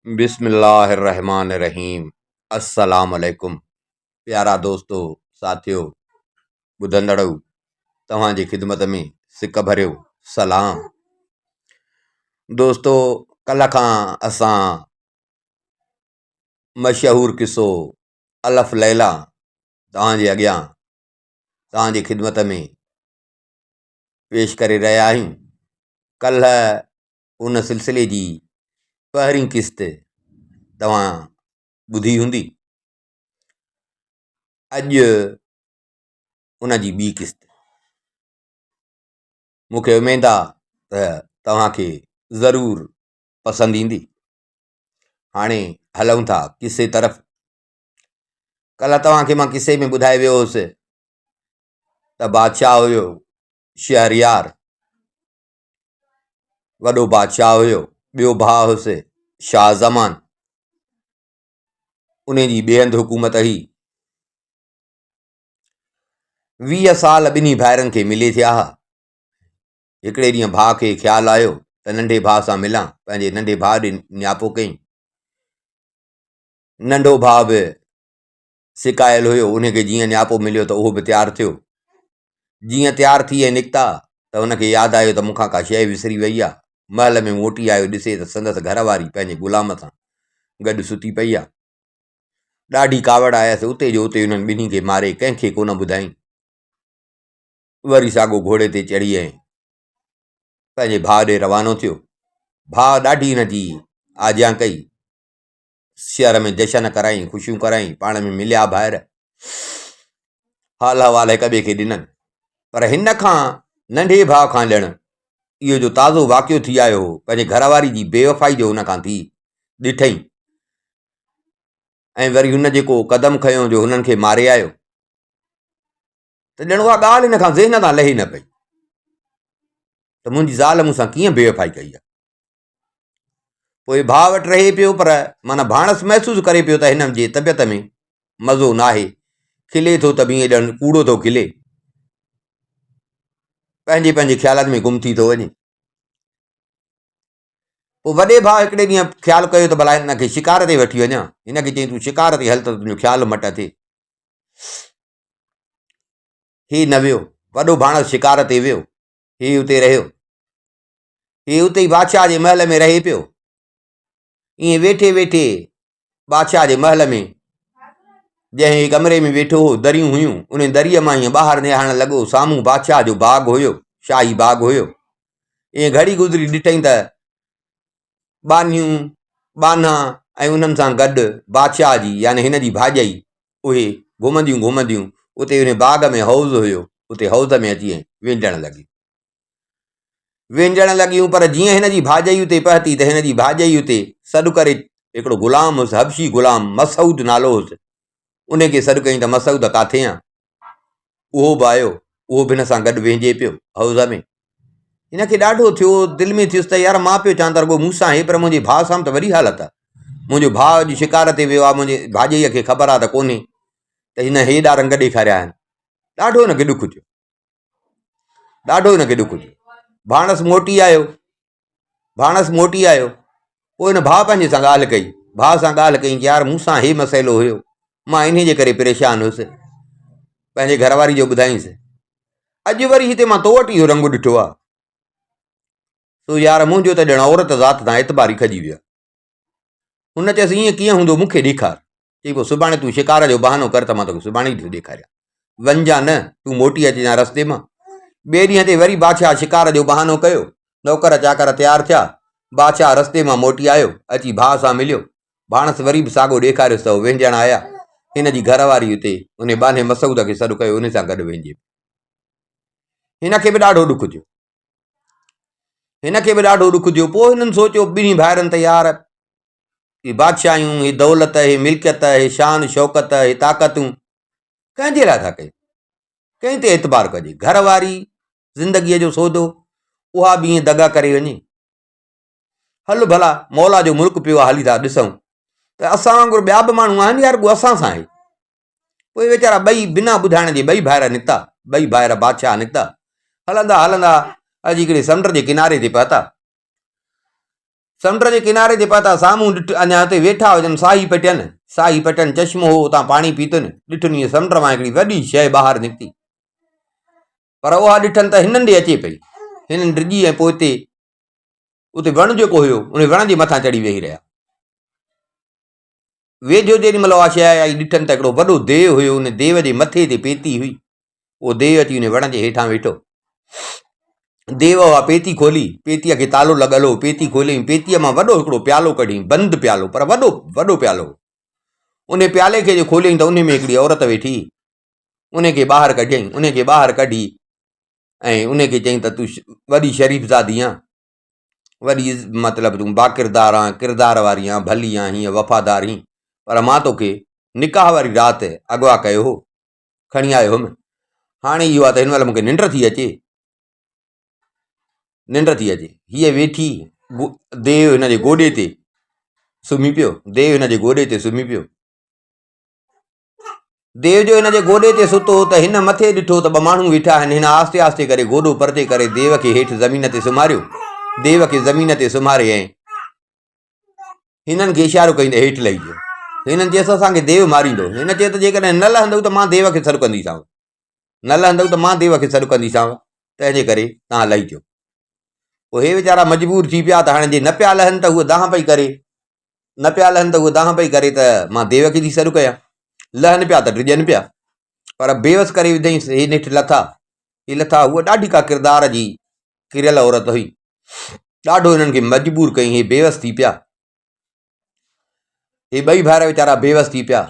بسم الله الرحمٰن الرحيم السلام عليڪم پيارا دوستو ساٿيو ٻڌندڙو توهان جي خدمت ۾ سڪ ڀريو سلام دوستو ڪلهه کان اسان مشهور قصو الف ليلا توهان جي اڳيان توهان جي خدمت ۾ پيش ڪري رهيا آهيون ڪلهه ان سلسلي جي پهرين قسط توهان ٻڌي هوندي. اڄ ان جي ٻي قسط. مون کي اميد آ ته توهان کي ضرور پسند ايندي. هاڻي هلون ٿا قصي طرف. ڪلهه توهان کي مان قصي ۾ ٻڌائي ويو هوس ته بادشاهه هيو شهريار. وڏو بادشاهه هيو، ٻيو ڀاء هيس شاهه زمان، انهي جي ٻئي هنڌ حڪومت هئي. 20 سال ٻنهي ڀائرن کي ملي ٿيا ها. هڪڙي ڏينهن ڀاء کي خيال آيو ته ننڍي ڀاء سان ملان، پنهنجي ننڍي ڀاء ڏي نياپو ڪيائين. ننڍو ڀاء به سڪايل هيو، انهي کي جيئن نياپو مليو ته اهو به تيار ٿيو. جيئن تيار ٿي ۽ نڪتا ته هن کي ياد آيو ته مون کان ڪا شيء وسري وئي آ. محل ۾ موٽي آيو ڏسي ته سندس گهر واري پنهنجي غلام سان گڏ ستي پئي آ. ڏاڍي ڪاوڙ آيس، اتي جو اتي انهن ٻنهي کي ماري ڪنهن کي ڪونه ٻڌائين. وري ساڳو گهوڙي تي چڙهي ۽ پنهنجي ڀاء ڏي روانو ٿيو. ڀاء ڏاڍي هن جي آجيان ڪئي. شهر ۾ جشن ڪرائين، خوشيون ڪرائين، پاڻ ۾ مليا ڀائر، حال احوال هڪ ٻئي کي ڏنن. پر هن کان ننڍي ڀاء کان ڄڻ اهو جو تازو واقعو ٿي آيو هو، پنهنجي گهر واري جي بيوفائي جو هن کان ٿي ڏٺئين ۽ وري هن جيڪو قدم کنيو جو هنن کي ماري آيو ته ڄڻ اها ڳالهه هن کان ذهن تان لهي نه پئي ته منهنجي زال مون سان ڪيئن بيوفائي ڪئي آهي. پوء ڀاء وٽ رهي پيو پر معنيٰ ڀاڻس محسوس ڪري پيو ته هن جي طبيعت ۾ مزو ناهي، کلي ٿو ته به ائين ڄڻ ڪوڙو ٿو کلي. پنهنجي پنهنجي خيالن ۾ گم ٿي ٿو وڃي. پوء وڏي ڀاء هڪڙي ڏينهن خيال ڪيو ته ڀلا هن کي شڪار تي وٺي وڃان. هن کي چيائين تون شڪار تي هل ته تنهنجو خيال مٽ ٿئي. هي نه ويو. وڏو ڀاڻس شڪار تي ويو. هي اتي رهيو. هي اتي ئي بادشاهه جي محل ۾ رهي پيو. ائين ويٺي ويٺي بادشاهه جي محل ۾ جنهن ڪمري ۾ ويٺو هو، دريون هيون، ان دريء مان ائين ٻاهر نهارڻ لڳو، سامهون بادشاهه جو باغ هيو، شاهي باغ هيو. ائين گهڙي گذري ڏٺائين ته ٻانهيون، ٻانها ۽ انهن سان گڏ بادشاهه جي يعني هن جي ڀاڄائي اهي گهمنديون گهمنديون اتي ان باغ ۾ حوض هيو، اتي حوض ۾ اچي وينجهڻ لڳيون. وينجهڻ لڳيون پر جيئن هن جي ڀاڄائي اتي پهتي ته هن جي ڀاڄائي اتي سڏ ڪري هڪڙو غلام هوس حبشي غلام مسعود نالو هوس ان کي سڏ ڪيائين ته مسعود ڪاٿي آن اهو به آيو اهو به هن سان گڏ وينجهي پيو حوض ۾ هن کي ڏاڍو ٿيو دل ۾ ٿيس ته يار مان پيو چوان ته رڳو مون سان هي پر منهنجي ڀاء سان به ته وڏي حالت آهي منهنجو ڀاء اڄ شڪار تي ويو آهي منهنجي ڀاڄائيء کي خبر آهي ته ڪونهي ته هن هيڏا رنگ ڏيکاريا آهن ڏاڍو هن کي ڏک ٿيو ڏاڍو هن کي ڏک ٿيو. ڀاڻس موٽي آيو. ڀاڻس موٽي آيو. پوء هن ڀاء پنهنجي سان ڳالهه ڪئي. ڀاء سان ڳالهه ڪئي يار مون سان هي مسئلو هيو. مان انهي جي ڪري پريشان هيس. پنهنجي گهر واري جو ٻڌائينس. اڄ وري هتي مان تو وٽ اهو رنگ ڏٺو آ. سو يار منهنجو ته ڄڻ عورت ذات تان اعتبار ئي کڄي ويو آ. هن چيس ائين ڪيئن هوندو مون کي ڏيکار. چئي پوء سڀاڻي تون شڪار جو بهانو ڪر ته مان توکي سڀاڻي ئي ٿو ڏيکاريان. وڃجان نه، تون موٽي اچجان رستي مان. ٻئي ڏينهن تي وري بادشاهه شڪار جو بهانو ڪيو. نوڪر چاڪر تيار ٿيا. بادشاهه رستي مان موٽي آيو. اچي ڀاء سان مليو. ڀاڻس وري به ساڳو ڏيکاريس ته هو وهنجڻ آيا. هن جي گهر واري اتي انهي ٻانهي مسعود کي سڏ ڪيو انهي سان گڏ وهنجي پيو. هن کي به ڏاڍو ڏک ٿيو. هن کي به ڏاڍو ڏک ٿيو. پوء هنن سوچيو ٻنهي ڀائرن ته يار! هي بادشاهيون، هي دولت، هي ملڪيت، هي شان شوڪت، هي طاقتون ڪنهن جي لاء ٿا ڪيون؟ ڪنهن تي اعتبار ڪجي؟ گهر واري زندگيء جو سودو، اها به ائين دغا ڪري وڃي. هل ڀلا، مولا جو ملڪ پيو آ، هلي ٿا ڏسون ته اسان وانگر ٻيا به ماڻهو آهن يا رڳو اسان سان آهي؟ پوء ويچارا ٻئي بنا ٻڌائڻ جي ٻئي ڀائر نڪتا، ٻئي ڀائر بادشاهه نڪتا. هلندا هلندا اچي هڪڙي سمنڊ جي ڪناري تي پهتا. سمنڊ جي ڪناري تي پهتا، سامهون ڏٺ اڃا اتي ويٺا هجن، ساهي پٽين، ساهي پٽين، چشمو هو، اتان پاڻي پيتن، ڏٺن ائين سمنڊ مان هڪڙي وڏي شيء ٻاهر نڪتي. پر اها ڏٺن ته هنن ڏي اچي پئي. هنن ڊڄي ۽ پوئتي اتي وڻ جيڪو هيو، ان وڻ جي مٿان چڙهي ويهي رهيا. ويجهو جيڏي مهل اها شيء آئي، ڏٺن ته هڪڙو وڏو ديو هيو، ان ديو جي مٿي تي پيتي هئي. اهو ديو اچي ان وڻ جي هيٺان ويٺو. ديو اها پيتي کولي، پيتيء کي تالو لڳل هو، پيتي کوليائين، پيتيء مان وڏو هڪڙو پيالو ڪڍيائين، بند پيالو، پر وڏو وڏو پيالو هو. ان پيالي کي جو کوليائين ته ان ۾ هڪڙي عورت ويٺي. ان کي ٻاهر ڪڍيائين، ان کي ٻاهر ڪڍي ۽ ان کي چيائين ته تون وڏي شريف زادي آن، وڏي مطلب تون باڪردار آن، ڪردار واري آن، ڀلي آن، هيئن وفادار هين، پر مان توکي نڪاح واري رات اغوا ڪيو هو، کڻي آيو هيم، هاڻي اهو آ ته هن مهل مون کي ننڊ ٿي اچي، ننڊ ٿي اچي. هيء ويٺي ديو هن جي گوڏي تي سمهي پيو، ديو هن جي گوڏي تي سمهي پيو. ديو جو هن جي گوڏي تي ستو هو ته هن مٿي ڏٺو ته ٻه ماڻهو ويٺا آهن. هن آهستي آهستي ڪري گوڏو پرتي ڪري ديو کي هيٺ زمين تي سمهاريو. ديو کي زمين تي سمهاري ۽ هنن کي اشارو ڪيائين ته هيٺ لهي اچو. هنن چيس اسان کي ديو ماريندو. هن چيو ته جيڪڏهن نه لهندؤ ته مان ديو کي سڏ ڪنديسانو. نه لهندؤ ته مان ديو کي سڏ ڪنديسانو، تنهن جي ڪري توهان لهي اچو. پوء هي ويچارا مجبور ٿي پيا ته هاڻي جي نه پيا لهن ته هوء دانهن پئي ڪري. نه پيا لهن ته هوء دانهن پئي ڪري ته مان ديو کي ٿي سڏ ڪيان. لهن پيا ته ڊڄن پيا. پر بيوس ڪري وڌائينس. هي نيٺ لٿا. هي لٿا. هوء ڏاڍي ڪا ڪردار جي ڪريل عورت هئي. ڏاڍو هنن کي مجبور ڪيائين. هي بيوس ٿي پيا. هي ٻئي ڀائر ويچارا بيوس ٿي پيا.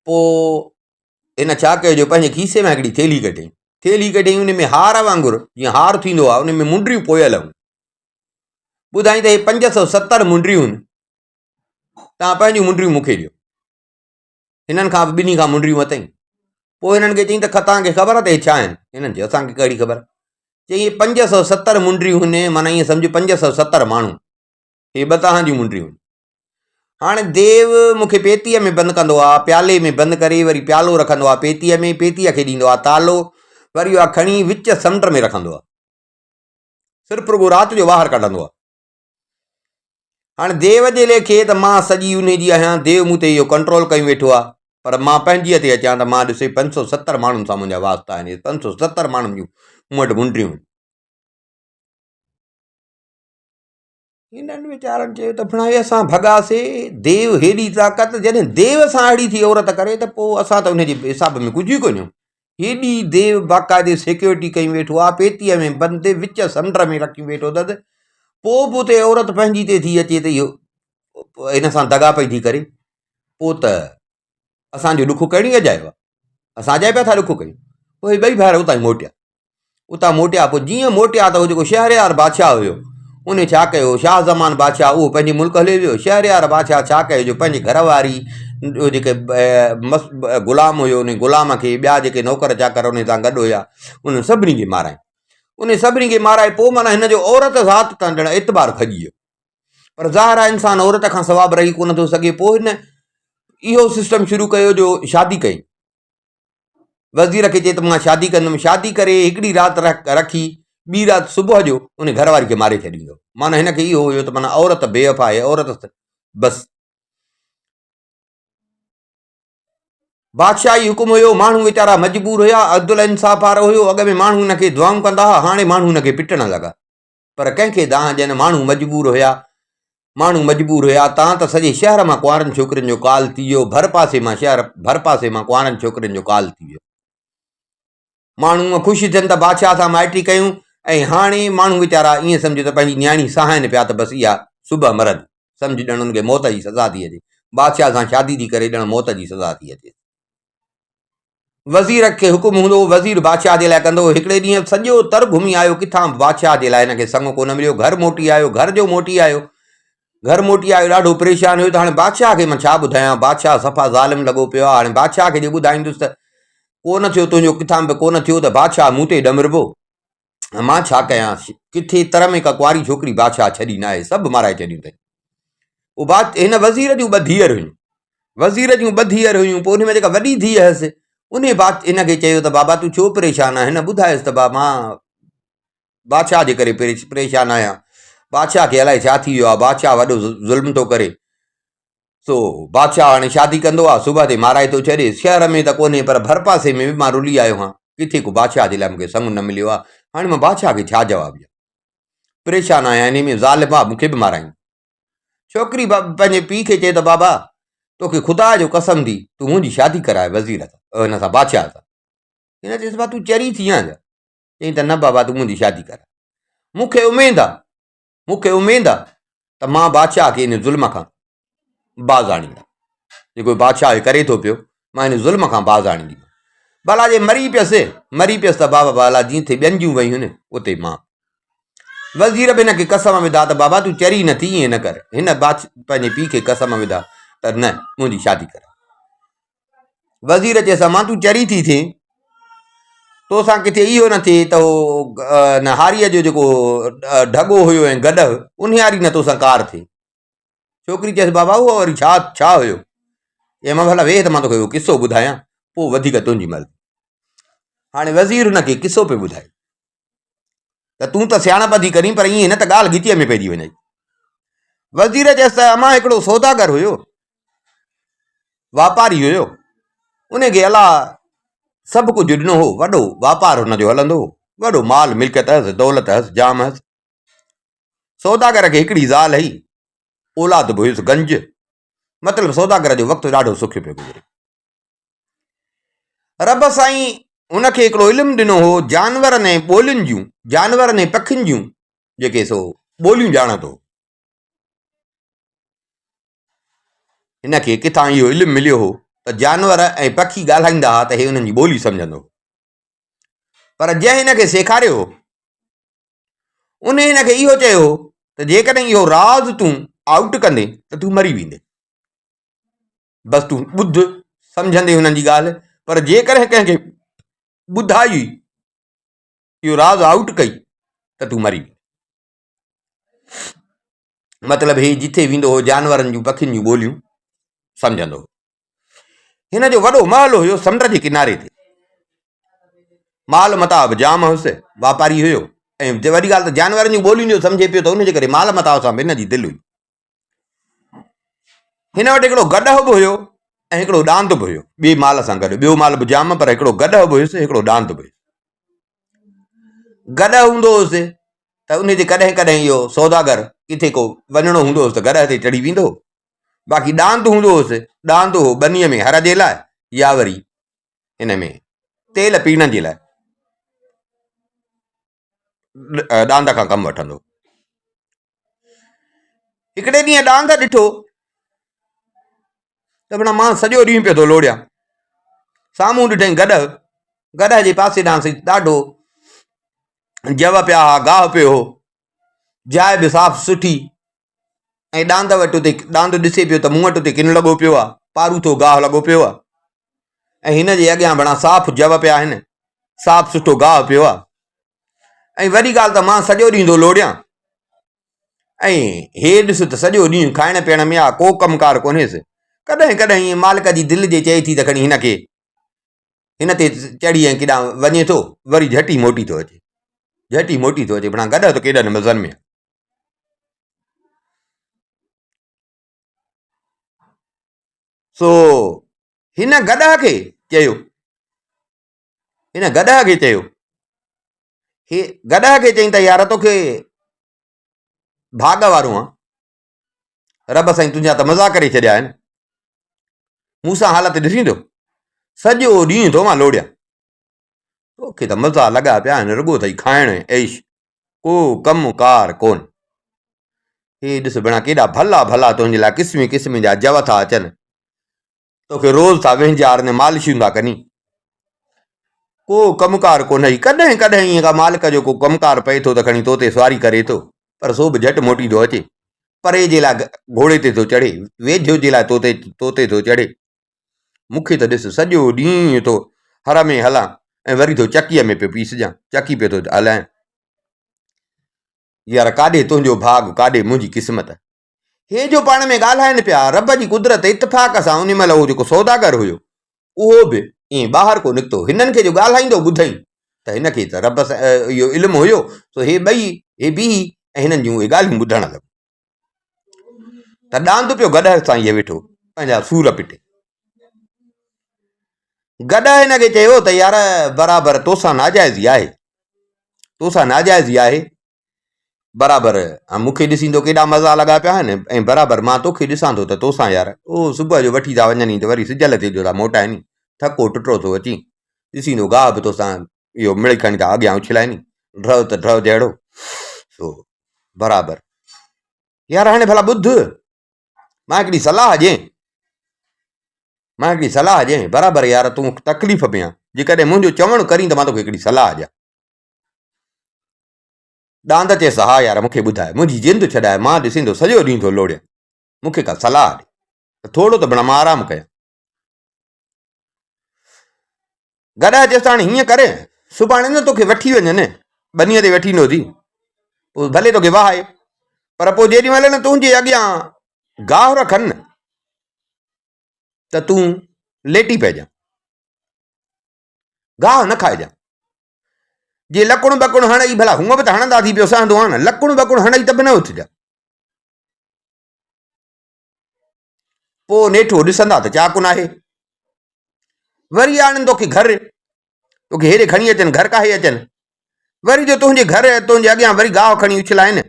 پوء هن ڇا ڪيو جو پنهنجي کيسي مان هڪڙي ٿيلهي ڪڍيائين. ٿيلهي ڪڍيائين ان ۾ هار وانگر جيئن هار ٿيندو آهي ان ۾ منڊريون پويل هيون. ٻڌائين ته هي 570 منڊريون آهن، توهان پنهنجون منڊريون مون کي ڏيو. هنن کان به ٻنهي کان منڊريون ورتائين. پوء هنن کي چيائين ته توهان کي خبر آهي ته هي ڇا آهن؟ هنن چيو اسان کي ڪهڙي خبر. چيائين هي 570 منڊريون آهن، معنيٰ ائين سمجهه 570 ماڻهو، هي ٻه توهان جون منڊريون آهن. هاڻي ديو مون کي پيتيء ۾ بند ڪندو آ، پيالي ۾ بند ڪري وري پيالو رکندو آ پيتيء ۾، پيتيء کي ڏيندو آ تالو، وري اها کڻي وچ سمنڊ ۾ رکندو آ. صرف رڳو رات جو ٻاهر ڪڍندو آ. هاڻي ديو جي ليکي ته مان سڄي انهي جي آهيان، ديو مون تي اهو ڪنٽرول ڪيون ويٺو آ، پر مان پنهنجيء تي اچان ته مان ڏسي 570 ماڻهن سان منهنجا واسطا آهن، اهي 570 ماڻهن جون مون وٽ منڊريون آهن. هنن ويچارن چيو ته ڦڻائي اسان ڀڳاسي، ديو هيڏي طاقت، جڏهن ديو سان اهڙي ٿي عورت ڪري ته پوء اسان ته ان جي حساب ۾ ڪجهه ئي ڪونهيون. هيڏي ديو باقاعدي سيڪيورٽي ڪئي ويٺو آ، پيتيء ۾ بند وچ سمنڊ ۾ رکي ويٺو اٿس، پوء به اتي عورت پنهنجي تي ٿي اچي ته اهو هن سان دغا پئي ٿي ڪري، پوء ته اسان جو ڏک ڪرڻ ئي اجايو آ، اسان اجايو پيا ٿا ڏک ڪيون. پوء هي ٻئي ڀائر اتان ئي موٽيا. اتان موٽيا، پوء جيئن موٽيا ته هو جيڪو شهريار بادشاهه هيو، ان ڇا ڪيو، شاهه زمان بادشاهه اهو پنهنجي ملڪ هليو ويو، شهريار بادشاهه ڇا ڪيو جو پنهنجي گهر واري جو جيڪي مس غلام هيو، ان غلام کي ٻيا جيڪي نوڪر چاڪر ان سان گڏ هيا، انهن سڀني کي مارائين. انهن سڀني کي مارائي پوء معنيٰ هن جو عورت ذات تان ڄڻ اعتبار کڄي ويو. پر ظاهر آهي انسان عورت کان سوا به رهي ڪونه ٿو سگهي، پوء هن اهو سسٽم شروع ڪيو جو شادي ڪئي. وزير کي چئي ته مان شادي ڪندم، شادي ڪري هڪڙي رات رکي ٻي رات صبح جو ان گهر واري کي ماري ڇڏيندو. معنيٰ هن کي اهو هيو ته معنيٰ عورت بي وفا آهي، عورت بس. بادشاهي حڪم هيو، ماڻهو ويچارا مجبور هيا، عدل انصاف وارو هيو، اڳ ۾ ماڻهو هن کي دعائون ڪندا هئا، هاڻي ماڻهو هن کي پٽڻ لڳا. پر ڪنهن کي دانهن ڏين، ماڻهو مجبور هيا، ماڻهو مجبور هيا، تان ته سڄي شهر مان ڪنوارن ڇوڪرين جو ڪال ٿي ويو، ڀر پاسي مان شهر، ڀر پاسي مان ڪنوارن ڇوڪرين جو ڪال ٿي ويو. ماڻهو خوش ٿين ته بادشاهه سان مائٽي ڪيون ۽ هاڻي ماڻهو ويچارا ائين سمجهه ته پنهنجي نياڻي سهائن پيا ته بس اها صبح مرندي، سمجهه ڄڻ ان کي موت جي سزا ٿي اچي، بادشاهه سان شادي ٿي ڪري ڄڻ موت جي سزا ٿي اچيس. وزير کي حڪم هوندو هو، وزير بادشاهه جي لاء ڪندو هو. هڪڙي ڏينهن سڄو تر گهمي آيو، ڪٿان به بادشاهه جي لاء هن کي سڱ ڪونه مليو. گهر موٽي آيو، گهر جو موٽي آيو، گهر موٽي آيو، ڏاڍو پريشان هيو ته هاڻي بادشاهه کي مان ڇا ٻڌايان، بادشاهه صفا ظالم لڳو پيو آهي، هاڻي بادشاهه کي جي ٻڌائيندس ته ڪو نه ٿيو تنهنجو ڪٿان به ڪو نه ٿيو ته بادشاهه مون تي ڏمربو. مان ڇا ڪيان، ڪٿي تر ۾ ڪا ڪنواري ڇوڪري بادشاهه ڇڏي ناهي، سڀ مارائي ڇڏيون اٿئي. پوء باد هن وزير جون ٻه ڌيئر هيون، وزير جون ٻه ڌيئر هيون، پوء ان ۾ جيڪا وڏي ڌيء هيس، ان باد هن کي چيو ته بابا تون ڇو پريشان آهين؟ هن ٻڌايس ته با مان بادشاهه جي ڪري پريشان آهيان. بادشاهه کي الائي ڇا ٿي ويو آهي، بادشاهه وڏو ظلم ٿو ڪري. سو بادشاهه هاڻي شادي ڪندو آهي، صبح تي مارائي ٿو ڇڏي. شهر ۾ ته ڪونهي پر ڀرپاسي ۾ به مان رلي آيو هان، ڪٿي ڪو بادشاهه جي لاء مون کي سڱ نه مليو آهي. هاڻي مان بادشاهه کي ڇا جواب ڏيان؟ پريشان آهيان انهي ۾ ظالم آهي، مون کي به مارائيندو. ڇوڪري پنهنجي پيء کي چيو ته بابا توکي خدا جو قسم ٿي تون منهنجي شادي ڪراء وزير سان هن سان بادشاهه سان. هن چيس با تون چري ٿي آهين ڇا؟ چيائين ته نه بابا تون منهنجي شادي ڪراء. مون کي اميد آ مون کي اميد آ ته مان بادشاهه کي ان ظلم کان باز آڻيندم. جيڪو بادشاهه ڪري ٿو پيو مان ان ظلم کان باز آڻينديمانس. ڀلا جي مري پيس مري پيس ته بابا ڀلا جيئن ٿي ٻين جون ويون اتي مان. وزير به هن کي قسم وڌا ته بابا تون چري نه ٿي ائين نه ڪر. هن پنهنجي پيء کي قسم وڌا ته نه منهنجي شادي ڪراء. وزير چيس امان تون چري ٿي ٿئين تو سان ڪٿي اهو نه ٿئي ته هو نه هاريء جو جيڪو ڍڳو هيو ۽ گڏهه انهياري نه تو سان ڪار ٿئي. ڇوڪري چيس بابا اهو وري ڇا ڇا هيو؟ چيائين مان ڀلا ويهه ته مان توکي اهو قصو ٻڌايان پوء وڌيڪ تنهنجي مرضي. هاڻي وزير هن کي قصو پيو ٻڌائي ته تون ته سياڻپ ٿي ڪرين پر ائين نه ته ڳالهه ڳچيء ۾ پئجي وڃئي. وزير چيس ته امان هڪڙو سوداگر هيو واپاري هيو ان کي الله سڀ ڪجهه ڏنو هو وڏو واپار هن جو هلندو هو وڏو مال ملڪيت هئس دولت هئس جام هئس. سوداگر کي هڪڙي زال هئي، اولاد به هيس گنج، مطلب سوداگر جو وقت ڏاڍو سکيو پيو گذري. رب سائين هن کي هڪڙو علم ڏنو هو جانورن ۽ ٻولين جون، جانورن ۽ پکين جون جيڪي سو ٻوليون ڄاڻندو هو. هن کي ڪٿان اهو علم مليو هو ته جانور ۽ پکي ڳالهائيندا هئا ته هي انهن جي ٻولي سمجهندو هو. پر جنهن هن کي سيکاريو هو ان هن کي اهو چيو هو ته جيڪڏهن اهو راز تون آئوٽ ڪندين ته تون مري ويندين. بس تون ٻڌ سمجهندين هنن جي ڳالهه پر جيڪڏهن ڪنهن کي ٻڌائي اهو راز آئوٽ ڪئي ته تون مري ويندين. مطلب هي جٿي ويندو هو جانورن جون پکين جون ٻوليون سمجهندو هو. هن جو وڏو محل هيو سمنڊ جي ڪناري تي. مال متاع به جام هيس، واپاري هيو ۽ وڏي ڳالهه ته جانورن جون ٻوليون جو سمجهي پيو ته ان جي ڪري مال متاع سان به هن جي دل هئي. هن وٽ هڪڙو گڏهه به هيو ۽ هڪڙو ڏاند به هيو، ٻئي مال سان گڏ، ٻيو مال به جام پر هڪڙو گڏهه به هيس هڪڙو ڏاند به هيس. گڏهه هوندو هوس ته ان تي ڪڏهن ڪڏهن اهو سوداگر ڪٿي ڪو وڃڻو هوندو هوس ته گڏهه تي چڙهي ويندو هو. باقي ڏاند هوندو هوس، ڏاند هو ٻنيء ۾ هر جي لاء يا وري ان ۾ تيل پيڙڻ جي لاء ڏاند کان ڪم وٺندو. هڪڙي ڏينهن ڏاند ڏٺو ته بنا مان سڄو ڏينهن پيو ٿو لوڙيان. سامهون ڏٺائين گڏهه، گڏهه جي پاسي ڏانهن ڏاڍو جو پيا هئا، گاهه پيو هو، جاء به صاف سٺي ۽ ڏاند وٽ اتي ڏاند ڏسي پيو ته مون وٽ اتي ڪن لڳو پيو آهي، پاروٿو گاهه لڳو پيو آهي ۽ هن جي اڳيان بڻا صاف جو پيا آهن، صاف سٺو گاهه پيو آهي ۽ وڏي ڳالهه ته مان سڄو ڏينهن ٿو لوڙيان ۽ هي ڏس ته سڄو ڏينهن کائڻ پيئڻ ۾ آهي، ڪو ڪم ڪار ڪونهيس. ڪڏهن ڪڏهن ائين مالڪ جي دل جي چئي ٿي ته کڻي هن کي هن تي چڙهي ۽ ڪيڏانهن وڃي ٿو، وري جهٽ ئي موٽي ٿو اچي، جهٽ ئي موٽي ٿو اچي، بڻا گڏهه ته ڪيڏن مزن ۾ آهي. سو هن گڏهه کي چيو، هن گڏهه کي چيو، هي گڏهه کي چئين ته يار توکي ڀاڳ وارو آن، رب سائين تنهنجا ته مزا ڪري ڇڏيا آهن، مون سان حالت ڏسين ٿو، سڄو ڏينهن ٿو مان لوڙيان، توکي ته مزا لڳا پيا آهن، رڳو اٿئي کائڻ ۽ عيش، ڪو ڪم ڪار ڪونه. هي ڏس ڀيڻا ڪيڏا ڀلا ڀلا تنهنجي لاء قسمين قسمين جا جو ٿا اچن، توکي روز ٿا وهنجارن ۽ مالشيون ٿا ڪني. ڪو ڪم ڪار ڪونهئي، ڪڏهن ڪڏهن ائين ڪا مالڪ جو ڪو ڪم ڪار پئي ٿو ته کڻي تو تي سواري ڪري ٿو، پر سو به جهٽ موٽي ٿو اچي. پري جي لاء گهوڙي تي ٿو چڙهي، ويجهو جي لاء تو تي تو تي ٿو چڙهي. مون کي ته ڏس سڄو ڏينهن ٿو هر ۾ هلان ۽ وري ٿو چڪيء ۾ پيو پيسجان، چڪي پيو ٿو هلايان. يار ڪاڏي تنهنجو ڀاڳ، ڪاڏي منهنجي قسمت. هي جو پاڻ ۾ ڳالهائن پيا، رب جي قدرت اتفاق سان انهي مهل اهو جيڪو سوداگر هيو، اهو به ائين ٻاهر ڪو نڪتو. هنن کي جو ڳالهائيندو ٻڌئين ته هن کي ته رب اهو علم هيو، سو هي ٻئي هي بيهي ۽ هنن جون اهي ڳالهيون ٻڌڻ لڳو. ته ڏاند پيو گڏهه سان ائين ويٺو پنهنجا سور پٽي. گڏهه هن کي چيو ته يار برابر توسان ناجائزي آهي، توسان ناجائزي آهي، برابر مون کي ڏسين ٿو ڪيڏا مزا لڳا پيا آهن ۽ برابر مان توکي ڏسان ٿو ته توسان يار او صبح جو وٺي ٿا وڃن ته وري سجل تي جو ٿا موٽائن، ٿڪو ٽٽو ٿو اچين، ڏسين ٿو گاهه به توسان اهو مڙئي کڻي ٿا اڳيان اڇلائن، ڍؤ ته ڍؤ جهڙو، سو برابر. يار هاڻي ڀلا ٻڌ، مان هڪڙي صلاح ڏئين، مان هڪڙي صلاح ڏئين، برابر يار تون تڪليف ۾ آن، جيڪڏهن منهنجو چوڻ ڪرين ته مان توکي هڪڙي صلاح ڏيان. ڏاند چيس ها يار مون کي ٻڌاء، منهنجي جند ڇڏاء، مان ڏسين ٿو سڄو ڏينهن ٿو لوڙيان، مون کي ڪا صلاح ڏي ته ٿورو ته ڀلا مان آرام ڪيان. گڏهه چيس ته هاڻي هيئن ڪر، سڀاڻي نه توکي وٺي وڃن، ٻنيء تي وٺي ايندو ٿي، پوء ڀلي توکي وهائي، پر پوء جيڏي مهل نه تنهنجي اڳيان گاهه رکن ته تون ليٽي پئجان، گاهه نه کائجان. جي لڪڻ ٻڪڻ هڻئي، ڀلا هونء به ته هڻندا ٿي پيو سهندو آهيان نه، لڪڻ ٻڪڻ هڻئي ته به نه اٿجان. پوء نيٺ هو ڏسندا ته چاڪ ناهي. وري آڻن توکي گهر، توکي هيڏي کڻي اچن، گهر ڪاهي اچن. وري جو تنهنجي گهر تنهنجي اڳيان وري گاهه کڻي اڇلائن